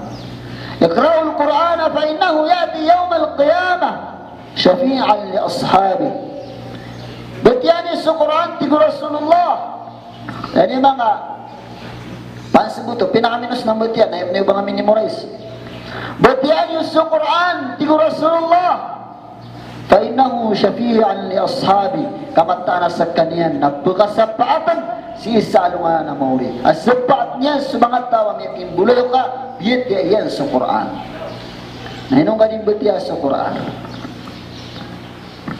Iqra'ul Qur'ana fa innahu ya'ti yawmal qiyamah shafi'an li ashabihi. Batiyaa niyo so Qur'an, tig o Rasulullah. Aya manga pansbot o pinakaminos na mbatiya, na aya ba nga minimorize. Batiyaa niyo so Qur'an, tig o Rasulullah. Fa innahu shafi'an li ashabihi. Ka mataan a skaniyan na pkhasapaatan sii sa alongan a maori. A sapaat niyan so manga taw a miyakimbaloy ka biyatiyaa iyan so Qur'an. Na ino ngka di mbatiyaa so Qur'an?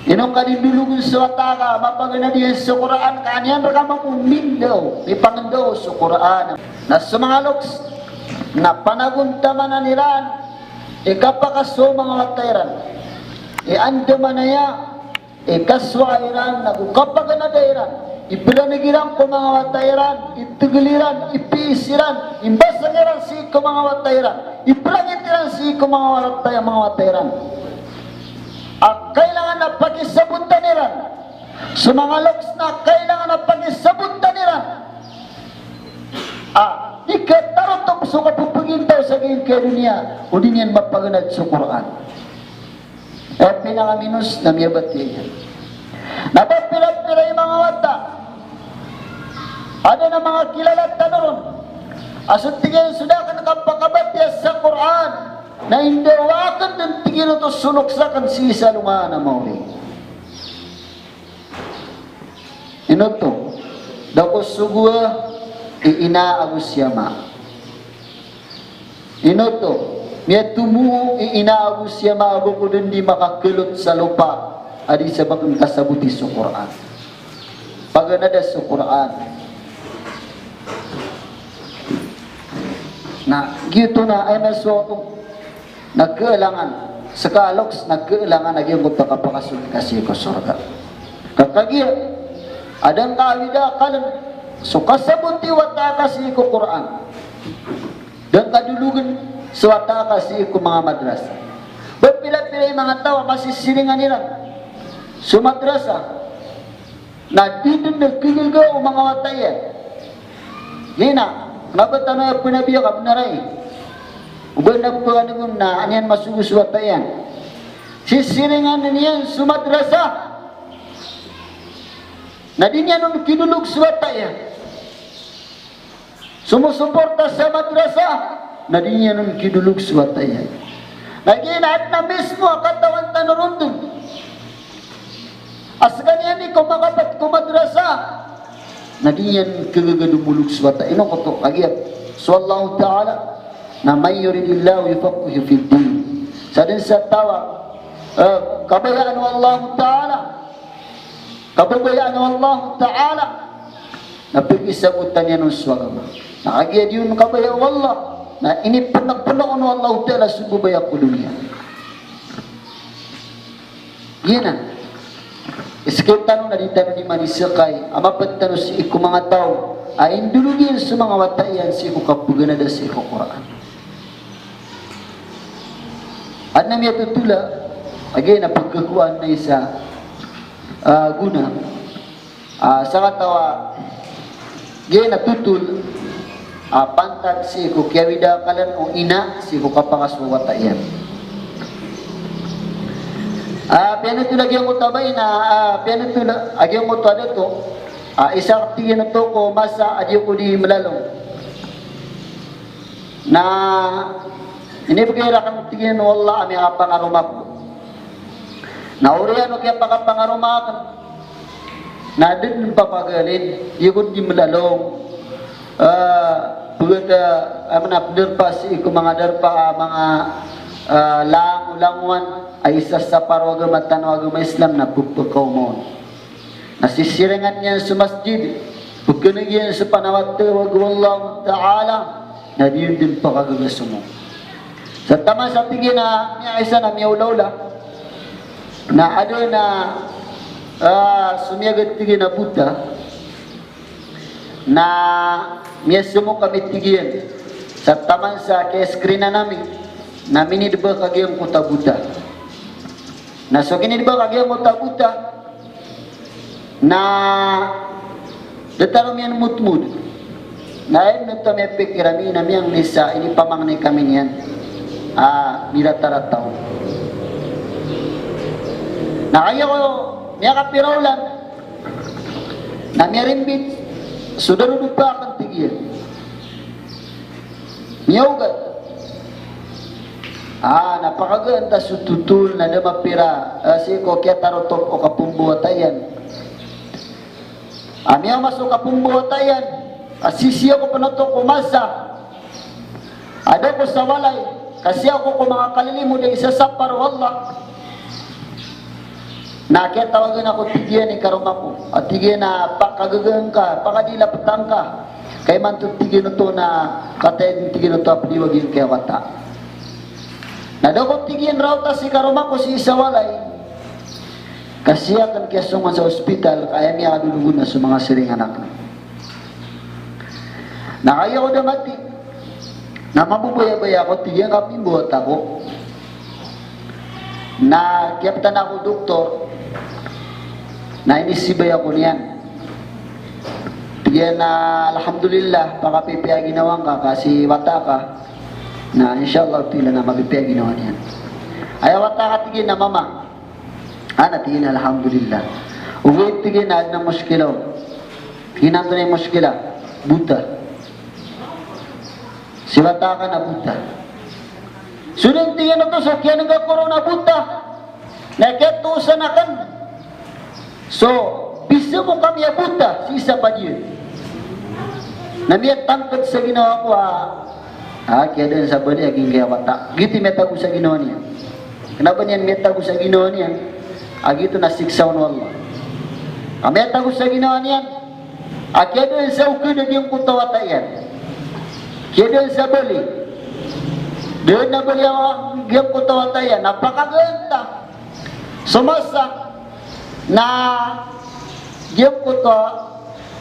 Ino ngka di ndologn so wata ka mapaganad iyan so Qur'an, ka an iyan rka mambo mindaw, mipangndaw so Qur'an. Na so manga loks na panagontamanan iran i kapakasowa o manga wata iran, i andamanaya i kasowa iran, nago kapaganada iran, i planeg iran ko manga wata iran, i tgl iran, i piis iran, i mbasang iran sii ko manga wata iran, i plangit iran sii ko manga wata, manga wata iran. A kailangan a pakisabotan iran. So manga loks na kailangan a pakisabotan iran a di khatarotop so kapphagintaw sa giyangkai a doniya o di niyan mapaganad so Qur'an. Aya pinakaminos na miyabatiya iyan. Na ba pira-pira i manga wata, adn a manga kilala tano ron a so tig iyan so da akn kapakabatiya sa Qur'an na indawa akn dn, tig iyan, oto so loks akn sii sa alongan a maori. Ino oto? Da ko sogoa i ina ago si ama. Ino oto? Miyatomo i ina ago si ama a ba ko dn di makaklot sa lopa a di sa ba akn kasaboti so Qur'an. Paganada so Qur'an. Na giyoto na aya masowa oto na khalangan, ska a loks na khalangan a giyangkoto a kapakasold ka sii ko sorga. Ka kagiya a da ngka awida akaln so kasaboti o wata ka sii ko Qur'an. Da ngka dologn so wata ka sii ko manga madrasa. Ba pira-pira i manga taw a masisiringan iran so madrasa na di dn khagaga o manga wata iyan. Giya na, kna ba tano aya pnabiya ka bnar ai. O ba na pkhan'g on na an iyan masogo so wata iyan. Sisiringan iyan so madrasa na di niyan on kidolog so wata iyan. Somosoporta sa madrasa na di niyan on kidolog so wata iyan. Na giya na adn a mismo a katawan tano ron dn a skaniyan i komakapat ko madrasa na di niyan khagaga dn molog so wata. Ino oto? Kagiya so Allahu Ta'ala na man yuridillahu yufaqqihhu fid din. Sadn sa taw a, eh, kabayaan o Allahu Ta'ala, kababayaan o Allahu Ta'ala na pkisabotan iyan on so agama. Na kagiya di on kabaya o Allah na inipnpn on o Allahu Ta'ala so babaya ko doniya. Giyanan. Iskit tano na di tano di maniskay a mapd tano sii ko manga taw a indolog iyan so manga wata iyan sii ko kapaganada sii ko Qur'an. Adn a miyatotola a giya na pagkakowa na isa, ah, gona. Ah, sakataw a giya na totol, ah, pantag sii ko kiyawida akal o ina sii ko kapakasowa o wata iyan. Ah, piyanotola a giyangkoto a bai na, ah, piyanotola a giyangkoto a dato, ah, isa, tig iyan, oto ko masa a di ako di mlalong. Na inibgay rakn, tig iyan, o Allah a miyakapangaroma ko. Na oriyan o kiyapakapangaroma akn na da dn papagalin, di ako di mlalong. Ah, pgd, ah, amana pndarpa sii ko manga darpa, ah, manga, ah, langolangowan a isa sa paro agama tano a agama Islam na pphakaoma on. Na sisiringan iyan so masjid, pkhan'g iyan so panawat tawag o Allahu Ta'ala, na di niyan dn pakagaga so mo. Sa taman sa, tig iyan, a miyaisa na miyaolaola, na adn a na, ah, somiyagad, tig iyan, a bota, na miyasomok ami, tig iyan, sa taman sa kiyaskrinan ami, na minidbak a giyangkoto a bota. Na so kinidbak a giyangkoto a bota, na da tano miyanmotmod. Na aya oto a miyapikir ami na miyangni sa inipamangni kami niyan a miratarata on. Na kagiya ko miyakapira olan, na miyarimbit so darodopa akn, tig iyan. Miyaogat. Ah, na pakagaan ta so totol na da mapira, ah, sii ko kiyatarotop o kapmbowata iyan. Ah, miyaoma so kapmbowata iyan. Ah, sii, sii ako pn oto ko masa a da ako sa walay, ka sii ako ko manga kalilimod a isasapar o Allah. Na kiyatawagan ako, tig iyan, i karoma ko. A tig iyan a pakagaga ngka, pakadilapta ngka. Ka imanto, tig iyan, oto na kataya dn, tig iyan, oto a pdiwagi ngka i wata. Na da ako, tig iyan, raota si karoma ko sii sa walay, ka sii akn kiyasongan sa ospital, ka aya miyakadolog on na so manga siringan akn. Na kagiya ko da mati, na mamboboyabaya ako, tig iyan, ka pimbowata ako. Na kiyaptan ako doktor, na inisibay ako niyan. Tig iyan a, alhamdulillah, pakapipiya ginawa ngka, ka sii wata ka. Na insha Allah ta'ala na mapipiya ginawa niyan. Aya wata ka, tig iyan, a mama. Ana, tig iyan, alhamdulillah. Ogaid, tig iyan, adn a moskila on. Tig iyan, antonaa i moskila? Bota. Si wata ka na bota. So dn, tig iyan, oto so kiyan'ga ko ron a bota na kiyatosan akn so pisomok ami a bota sii sa padiyan. Na miyatangkd sa ginawa ko a, ah, kiyadaan sa bali a giyangkaya wata. Giyoto i miyatago sa ginawa niyan. Kna ba niyan miyatago sa ginawa niyan a giyoto na siksa on o Allah. A miyatago sa ginawa niyan a kiyadaan sa okd a giyangkoto a wata iyan. Kiyadaan sa bali. Daan a bali a giyangkoto a wata iyan. Na pakagaan ta so masa na giyangkoto a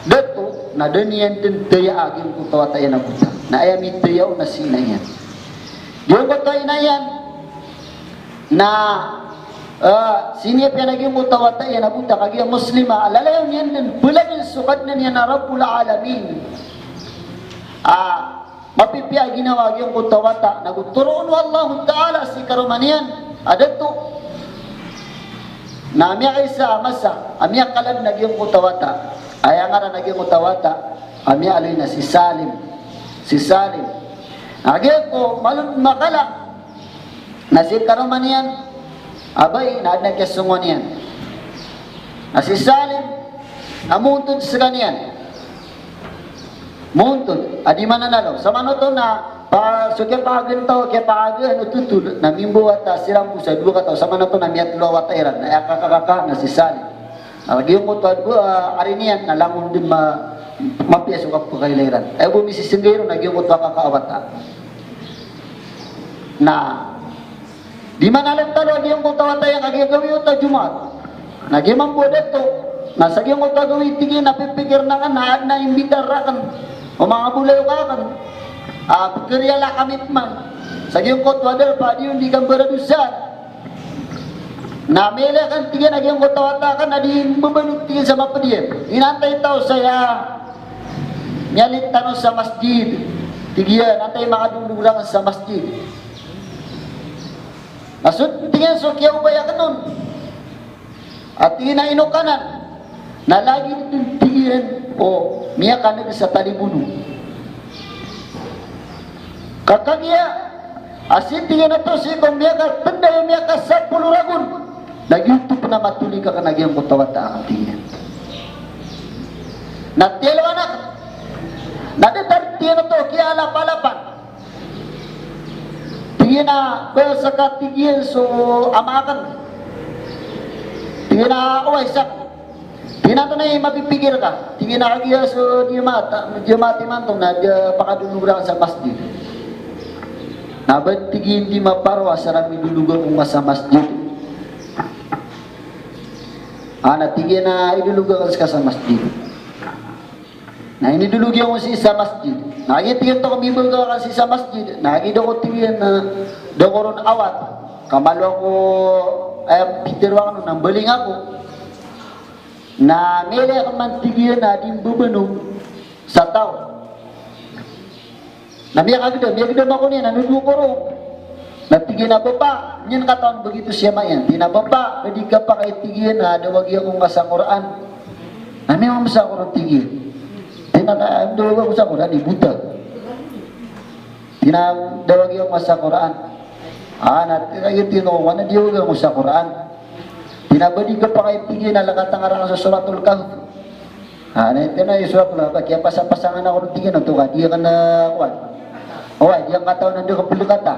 dato na da niyan dn taya a giyangkoto a wata iyan a bota. Na aya mitaya on na si ina iyan. Giyangkoto a ina iyan na, ah, siniyapiyan a giyangkoto a wata iyan a bota, kagiya Muslima, a lalayon iyan dn, pladn so Kadnan iyan a Rabbul Alamin. Ah, mapipiya a ginawa a giyangkoto a wata, nago toroon o Allahu Ta'ala si karoma niyan a dato. Na miyaisa a masa a miyakaladn a giyangkoto a wata. Aya ngaran a giyangkoto a wata a miyaaloy na si Salim. Si Salim. Na giyangkoto malo makala na si karoma niyan a bai na adn a kiyasongowan iyan. Na si Salim na moontod skaniyan. Moontod a di mananalo. Samanoto na pa, so kiyapakagaan taw, kiyapakagaan o totol na mimbowata siran bo sa dowa kataw. Samanoto na miyatlo a wata iran. Na aya kakakaka na si Salim. Na giyangkoto a dowa, ah, ari niyan na langon dn ma, mapiya so kapakailay iran. Aya bo misisnggay ron na giyangkoto a kaka a wata. Na di manalotalo a giyangkoto a wata iyan, kagiya gawii oto a Jumaat. Na giya mambo a dato Na sa giyangkoto a gawii, tig iyan, a pipikir akn na adn a imbitar akn o manga bolayoka akn a pkhariyala kami pman. Sa giyangkoto a darpa a di on di kambaradosa. Na miyailay akn, tig iyan, a giyangkoto a wata akn a di mbabanog, tig iyan, sa mapd iyan. Inantay taw saya miyalit tano sa masjid. Tig iyan, antaa i makadolog rakn sa masjid? Na so, tig iyan, so kiyaobay akn on a tig iyan a inokanan na lagid dn, tig iyan, o miyakan'g sa talibono. Ka kagiya a sii, tig iyan, oto sii ko miyakatnday a miyakasapolo ragon, na giyoto pn a matolik akn a giyangkoto a wata akn, tig iyan. Na tiyalowan akn. Na datar, tig iyan, oto kiyaalap-alapan. Tig iyan a, ba saka, tig iyan, so ama akn, tig iyan a, oway, saka, tig iyan, antonaa i mapipikir ka? Tig iyan a, kagiya so jamaat, jamaat imanto na di pakadolog rakn sa masjid. Na ba, tig iyan, di maparo a saramidolog ako ngka sa masjid. A na, tig iyan a, idolog akn ska sa masjid. Na inidolog iyan ko sii sa masjid. Na kagiya, tig iyan, oto ko mibagak akn sii sa masjid, na kagiya da ko, tig iyan, na da ko ron awat, ka malo ako, aya pitharo akn on na mbaling ako. Na miyailay akn man, tig iyan, a di mbabanog sa taw. Na miyakagdam, miyagdam ako niyan, na nodo ako ron. Na tig iyan a, bapa, niyan katawan ba giyoto si ama iyan. Tig iyan a, bapa, ba di kapakay, tig iyan, a dawagi ako ngka sa Qur'an? Na miyamamsa ako ron, tig iyan. Tig iyan a, dawagi ako sa Qur'an, i bota. Tig iyan a, dawagi ako ngka sa Qur'an. A na, tig iyan, tig iyan, o, na diyawagi ako sa Qur'an. Tig iyan a, ba di kapakay, tig iyan, a lakatang rakn sa Suratul Kahf. A na, tig iyan a, i Suratul Kahf, kiyapasapasangan ako ron, tig iyan, oto ka di akn, a, kowan. Oway, di akn katawan a da kaphlkata.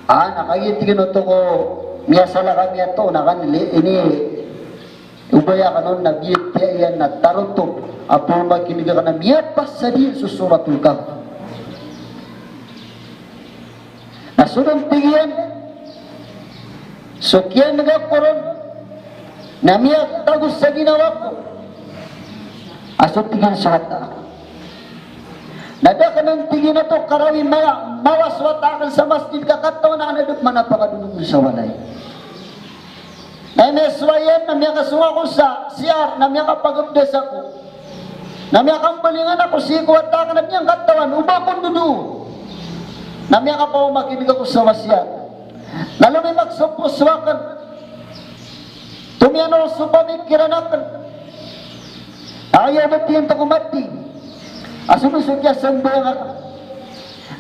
A na kagiya, tig iyan, oto ko miyasala kami a toon akn, ini, ini obay akn on na biyatiya iyan na tarotop a pmakin'g akn a miyapasad iyan so Suratul Kahf. Na so dn, tig iyan, so kiyan'g ako ron na miyatago sa ginawa ko a so, tig iyan, so wata akn. Na da akn on, tig iyan, oto karawi mala, mawas wata akn sa masjid ka katawan akn a da pman a pakadolog on sa walay. Na aya miyasowa iyan na miyakasong ako sa C R, na miyakapagabdas ako. Na miyakambalingan ako sii ko wata akn a di niyan katawan o ba ako ndodoo. Na miyakapamakin'g ako sa wasiyat. Na lomimak so poso akn. Tomiyanor so pamikiran akn. Aya ba, tig iyan, oto ko mati a so dn so kiyasambayang akn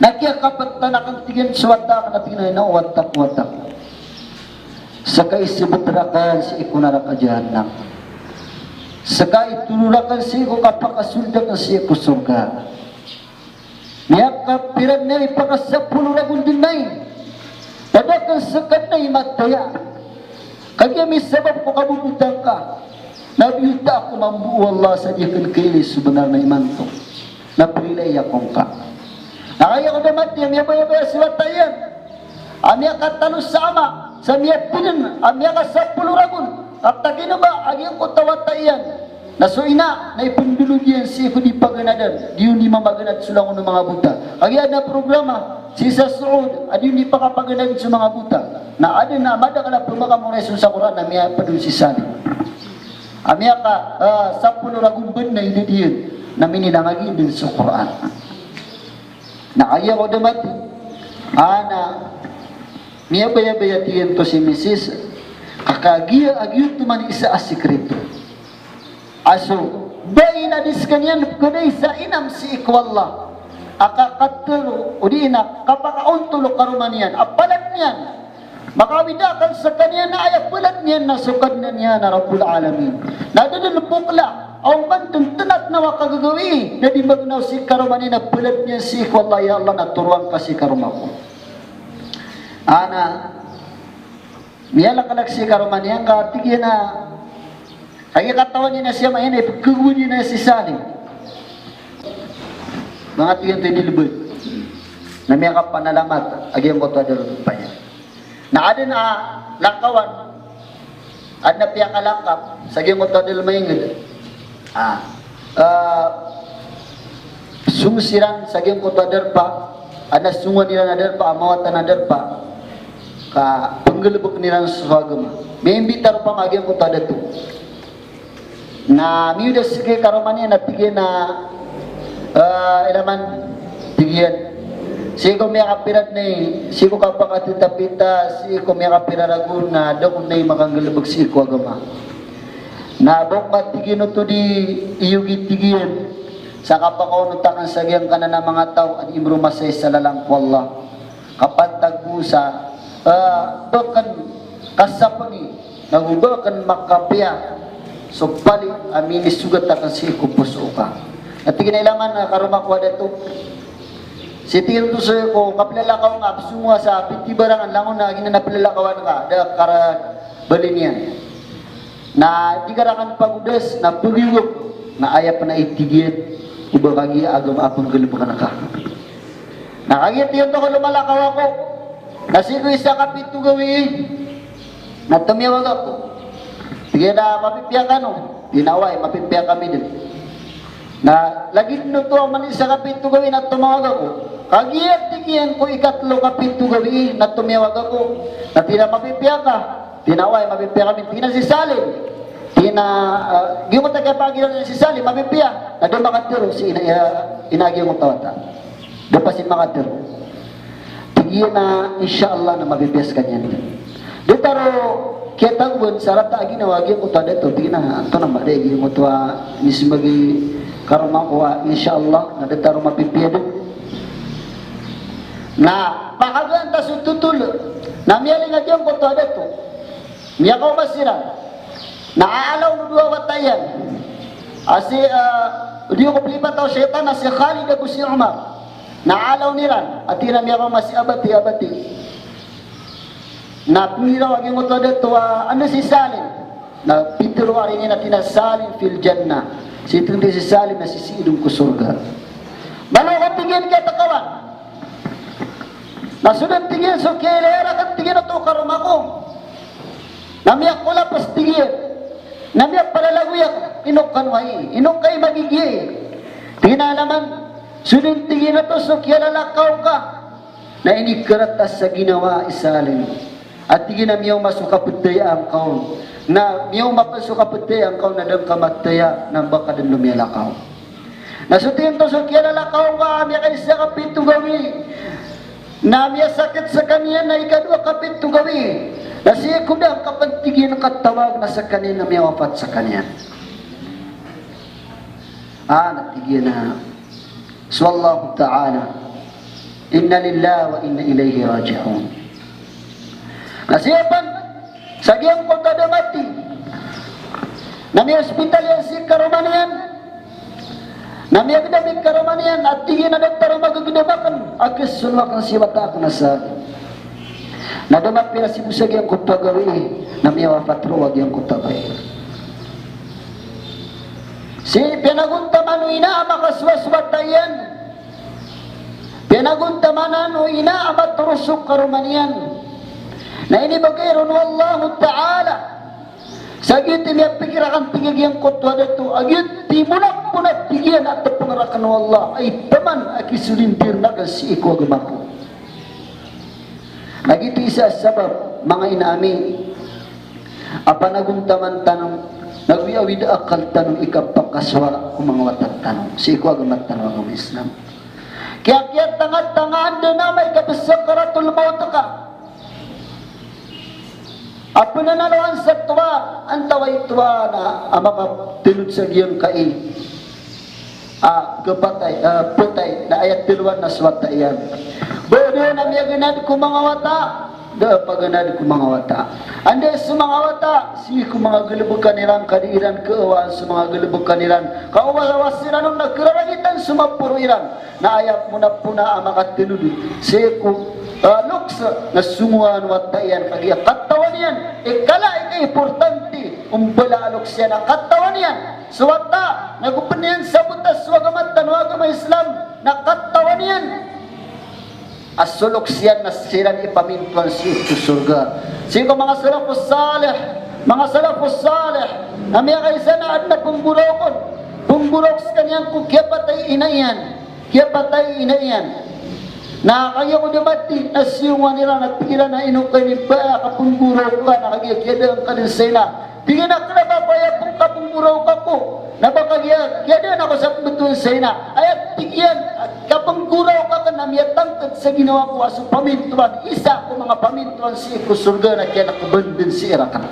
na kiyakaptan akn, tig iyan, so wata akn a tig iyan a, ino, wata ko, wata ko. Ska isbot rakn sii ko naraka jahannam. Ska itoro rakn sii ko kapakasold akn sii ko sorga. Miyakapira dn a ipakasapolo ragon dn ai. Pd akn ska dn a imataya. Kagiya misabap ko kabobota ngka na biyota ako mambo o Allah sa di akn kailay so bnar na imanto. Na prilai ako ngka. Na kagiya ko da mati a miyabayabaya so wata iyan a miyakatalo sa ama, sa miyapd dn a miyakasapolo ragon, ka takin o ba a giyangkoto a wata iyan na so ina na ipndolog iyan sii ko di paganadan, di on di mamaganad so langon o manga bota. Kagiya adn a programa sii sa Saudi a di on di pakapaganadn so manga bota. Na adn a madakl a pmakamorais on sa Qur'an na miyapd on si Salih. A miyaka, ah, sapolo ragon bn a idad iyan na minilangagiid dn so Qur'an. Na kagiya ko da mati a na miyabayabaya, tig iyan, oto si misis, ka kagiya a giyoto man i isa a sikreto a so ba i na di skaniyan pkhaday sa inam sii ko Allah a kakatharo odi na kapakaontol o karoma niyan a palad niyan. Makawid akal skaniyan a aya palad niyan na so Kadnan iyan a Rabbul Alamin. Na da dn bokla a oman dn tnat na wa kagagawii, na di magnaw si karoma niyan a palad niyan sii ko Allah, ya Allah, na toroan ka si karoma ko. A na miyalaklak si karoma niyan ka tig iyan a, kagiya katawan iyan a si ama iyan a ipkhagowad iyan a si Salih. Manga tig iyan oto i di lbad. Na miyakapanalamat a giyangkoto a darodopa iyan. Na adn a lakawan Adn a piyakalangkap sa giyangkoto a da lmaingd. Ah, ah, song siran sa giyangkoto a darpa, adn a songowan iran a darpa, a mawatan a darpa, ka pnggalbkn iran so agama. Mimbita ropama a giyangkoto a dato. Na miyoda sii ko karoma niyan na tig iyan a, ah, ilaman, tig iyan. Sii ko miyakapira dn i, sii ko kapakatitapita, sii ko miyakapira ragon na da kon dn i makanggalbk sii ko agama. Na ba ko, tig iyan, oto di iyogi, tig iyan, sa kapakaonot akn sa giyangkanan a manga taw a di mromasa i salalang ko Allah. Kapantag bo sa, eh, ba akn kasapangi, nago ba akn makapiya so pali a minisogat akn sii ko poso ka. Na tig iyan a ilaman a karoma ko a dato. Sii, tig iyan, oto so ko kaplalakaw nga, pzongowa sa pitibarangan, langon a giyanan a plalakawan ka, da karabalin iyan. Na di ka rakn pagodas, na pagiyogok, na aya pn a itig iyan, o ba kagiya agama a pnggalbkn ka. Na kagiya, tig iyan, oto ko lmalakaw ako, na sii ko isa ka pito gawii, na tomiyawag ako. Tig iyan a, mapipiya kano? Tig iyan a, oway, mapipiya kami dn. Na lagid oto a man isa ka pito gawii na tomawag ako. Kagiya, tig iyan, ko ikatlo ka pito gawii na tomiyawag ako. Na tig iyan a, mapipiya ka? Tig iyan a, oway, mapipiya kami. Tig iyan a, si Salim. Tig iyan a, ah, giyangkoto a kiyapakagiraw niyan si Salim, mapipiya. Na da makatharo si ina, ina, ina giyangkoto a wata. Da pasin makatharo. Tig iyan a, insha Allah na mapipiya skaniyan. Datar o kiyatagoan sa rata a ginawa a giyangkoto a dato, tig iyan a, antonaa man i giyangkoto a mismbag i karoma ko a insha Allah, na datar o mapipiya dn. Na pakagaan ta so totol, na miyaling a giyangkoto a dato. Miyakaoma siran. Na aalaw o dowa wata iyan. A si, ah, di ko plipata o shaytan a si Khalid ago si Umar. Na aalaw iran. A tig iran a miyakaoma si abati, abati. Na pnggiraw a giyangkoto a dato a, anda si Salim? Na pitharo a ri niyan a tig iyan a Salim fil jannah. Sii tano si Salim na sisii dn ko sorga. Malo ka, tig iyan, kiyatakawan. Na so dn, tig iyan, so kiyailay rakn, tig iyan, oto karoma ko. Na miyakolaps, tig iyan. Na miyapalalagoy ako, ino kano ai, ino kai magigiya i. Tig iyan a, alaman, so dn, tig iyan, oto so kiyalalakaw ka. Na inikarata sa ginawa i Salim. A tig iyan a miyaoma so kaptayaan ka on. Na miyaoma pn so kaptayaan ka on na da ngka mataya, na ba ka dn lomiyalakaw. Na so, tig iyan, oto so kiyalalakaw ka a miyakaisa ka pito gawii, na miyasakit skaniyan a ikadowa ka pito gawii. Na sii ko da ngka pn, tig iyan, katawag na skaniyan na miyawafat skaniyan. Ah, na tig iyan a so Allahu Ta'ala, inna lillahi wa inna ilayhi raji'un. Na sii pn sa giyangkoto a da mati, na miya-hospital iyan sii ko karoma niyan. Na miyagdam i karoma niyan, a tig iyan a datar o magagdam akn a khasono akn si wata akn a Salim. Na da mapira sii bo sa giyangkoto a gawii, na miyawafat roo a giyangkoto a gawii. Sii piyanagontaman o ina a makasowa so wata iyan. Piyanagontaman o ina a matoro so karoma niyan. Na inibgay ron o Allahu Ta'ala sa giyoto i miyapikir akn, tig iyan, a giyangkoto a dato, a giyoto i monapona, tig iyan, a tpng rakn o Allah, ay taman a kisolindir akn sii ko agama ko. Na giyoto i isa a sabap, manga ina ami, a panagontaman tano, nago awid a akal tano i kapakasowa ko manga wata tano sii ko agama tano a agama Islam. Kiyakiyatangatangaan dn a amay ka bsakaratul mawt ka a pnanalowan sa towa, antawaa i towa na a makatnod sa giyangkai a kapatay, a, ptay, na aya tlowan na so wata iyan. Ba da a miyagnad ko manga wata, da a pagnad ko manga wata. Anda so manga wata, sii ko manga galbkan iran, ka di iran kaawaan so manga galbkan iran. Ka o ba, o ba siran on na kararangitan so maporo iran. Na aya monapona a makatnod sii ko, ah, loks na songowan o wata iyan, kagiya katawan iyan i kala i kaimportante o mbala a loks iyan a katawan iyan so wata, nago pn iyan sabota so agama tano a agama Islam, na katawan iyan a so loks iyan na siran i pamintoan sii ko sorga. Sii ko manga salafus salih, manga salafus salih, na miyakaisa na adn a pnggoraok on, pnggoraok skaniyan ko kiyapatay i ina iyan, kiyapatay i ina iyan. Na kagiya ko da mati, na siyongan iran, na tig iran a ino ka ini ba a kapnggoraok ka, na kagiya kiyadaan ka dn sa ina. Tig iyan a kna ba ko aya pn kapnggoraok ako, na ba kagiya kiyadaan ako sa pmbtowan sa ina. Aya tig iyan, kapnggoraok akn na miyatangkd sa ginawa ko a so pamintoan, isa ko manga pamintoan sii ko sorga na kiyalkbn dn sii rakn.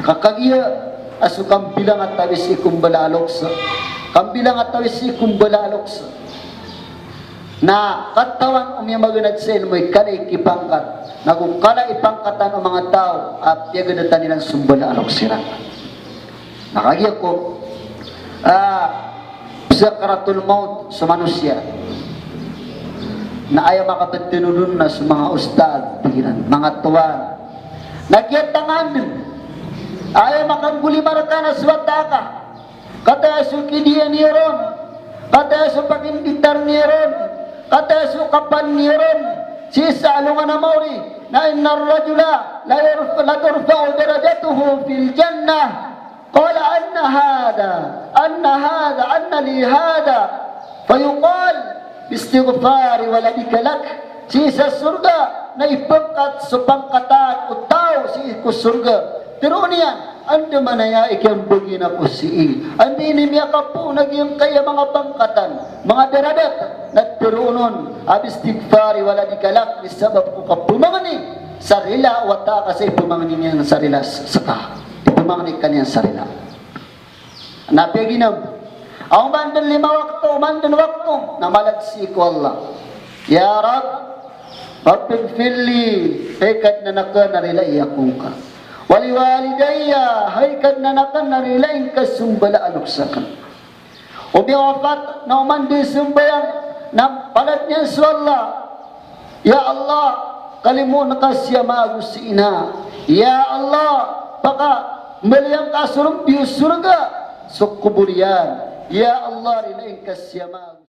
Ka kagiya a so kambilang a taw i sii ko mbala a lokes, kambilang a taw i sii ko mbala a lokes, na katawan o miyamaganad sa ilmo i kala i kipangkat, nago kala i pangkatan o manga taw a piyagadatan iran so mbala a lokes iran. Na kagiya ko, ah, sakaratul maut so manosiya. Na aya makabtnod on na so manga ustad, tig iran, manga tuan. Na kiyatangkd dn. Aya makanggolimar ka na so wata ka. Kataya so kidiya niyo ron, kataya so pakinditar niyo ron, kataya so kapan niyo ron, sii sa alongan a maori, na innar rajula la yurf-, la turfa'u darajatuhu fil jannah. Qala, "Anna hadha, anna hadha, anna li hadha?" Fayuqal, "Bi istighfari waladika lak." Sii sa sorga na ipangkat so pangkatan o taw sii ko sorga. Tharoon iyan, andamanaya i kiyambagi ako sii? Anda ini miyakapoon a giyangkaya manga pangkatan, manga daradat? Na tharoon on a bi istighfari waladika lak, misabap ko kapamangni sa rila o wata ka sa ipamangni niyan sa rila s-, ska. Ipamangni ka niyan sa rila. Na piyaginam a oman dn lima wakto, oman dn wakto, na mala dn sii ko Allah. Ya Rabb, Rabbighfirli, hay Kadnan akn a rilai ako ngka. Wa liwalidayya, hay Kadnan akn a rilai ngka so mbala a lokes akn. O miyawafat na oman dn sambayang, na palad niyan so Allah. Ya Allah, kalimoon ka si ama ago si ina. Ya Allah, pakamaliyan ka so rombi o sorga so kobor iyan. Ya Allah, rilain ka si ama ago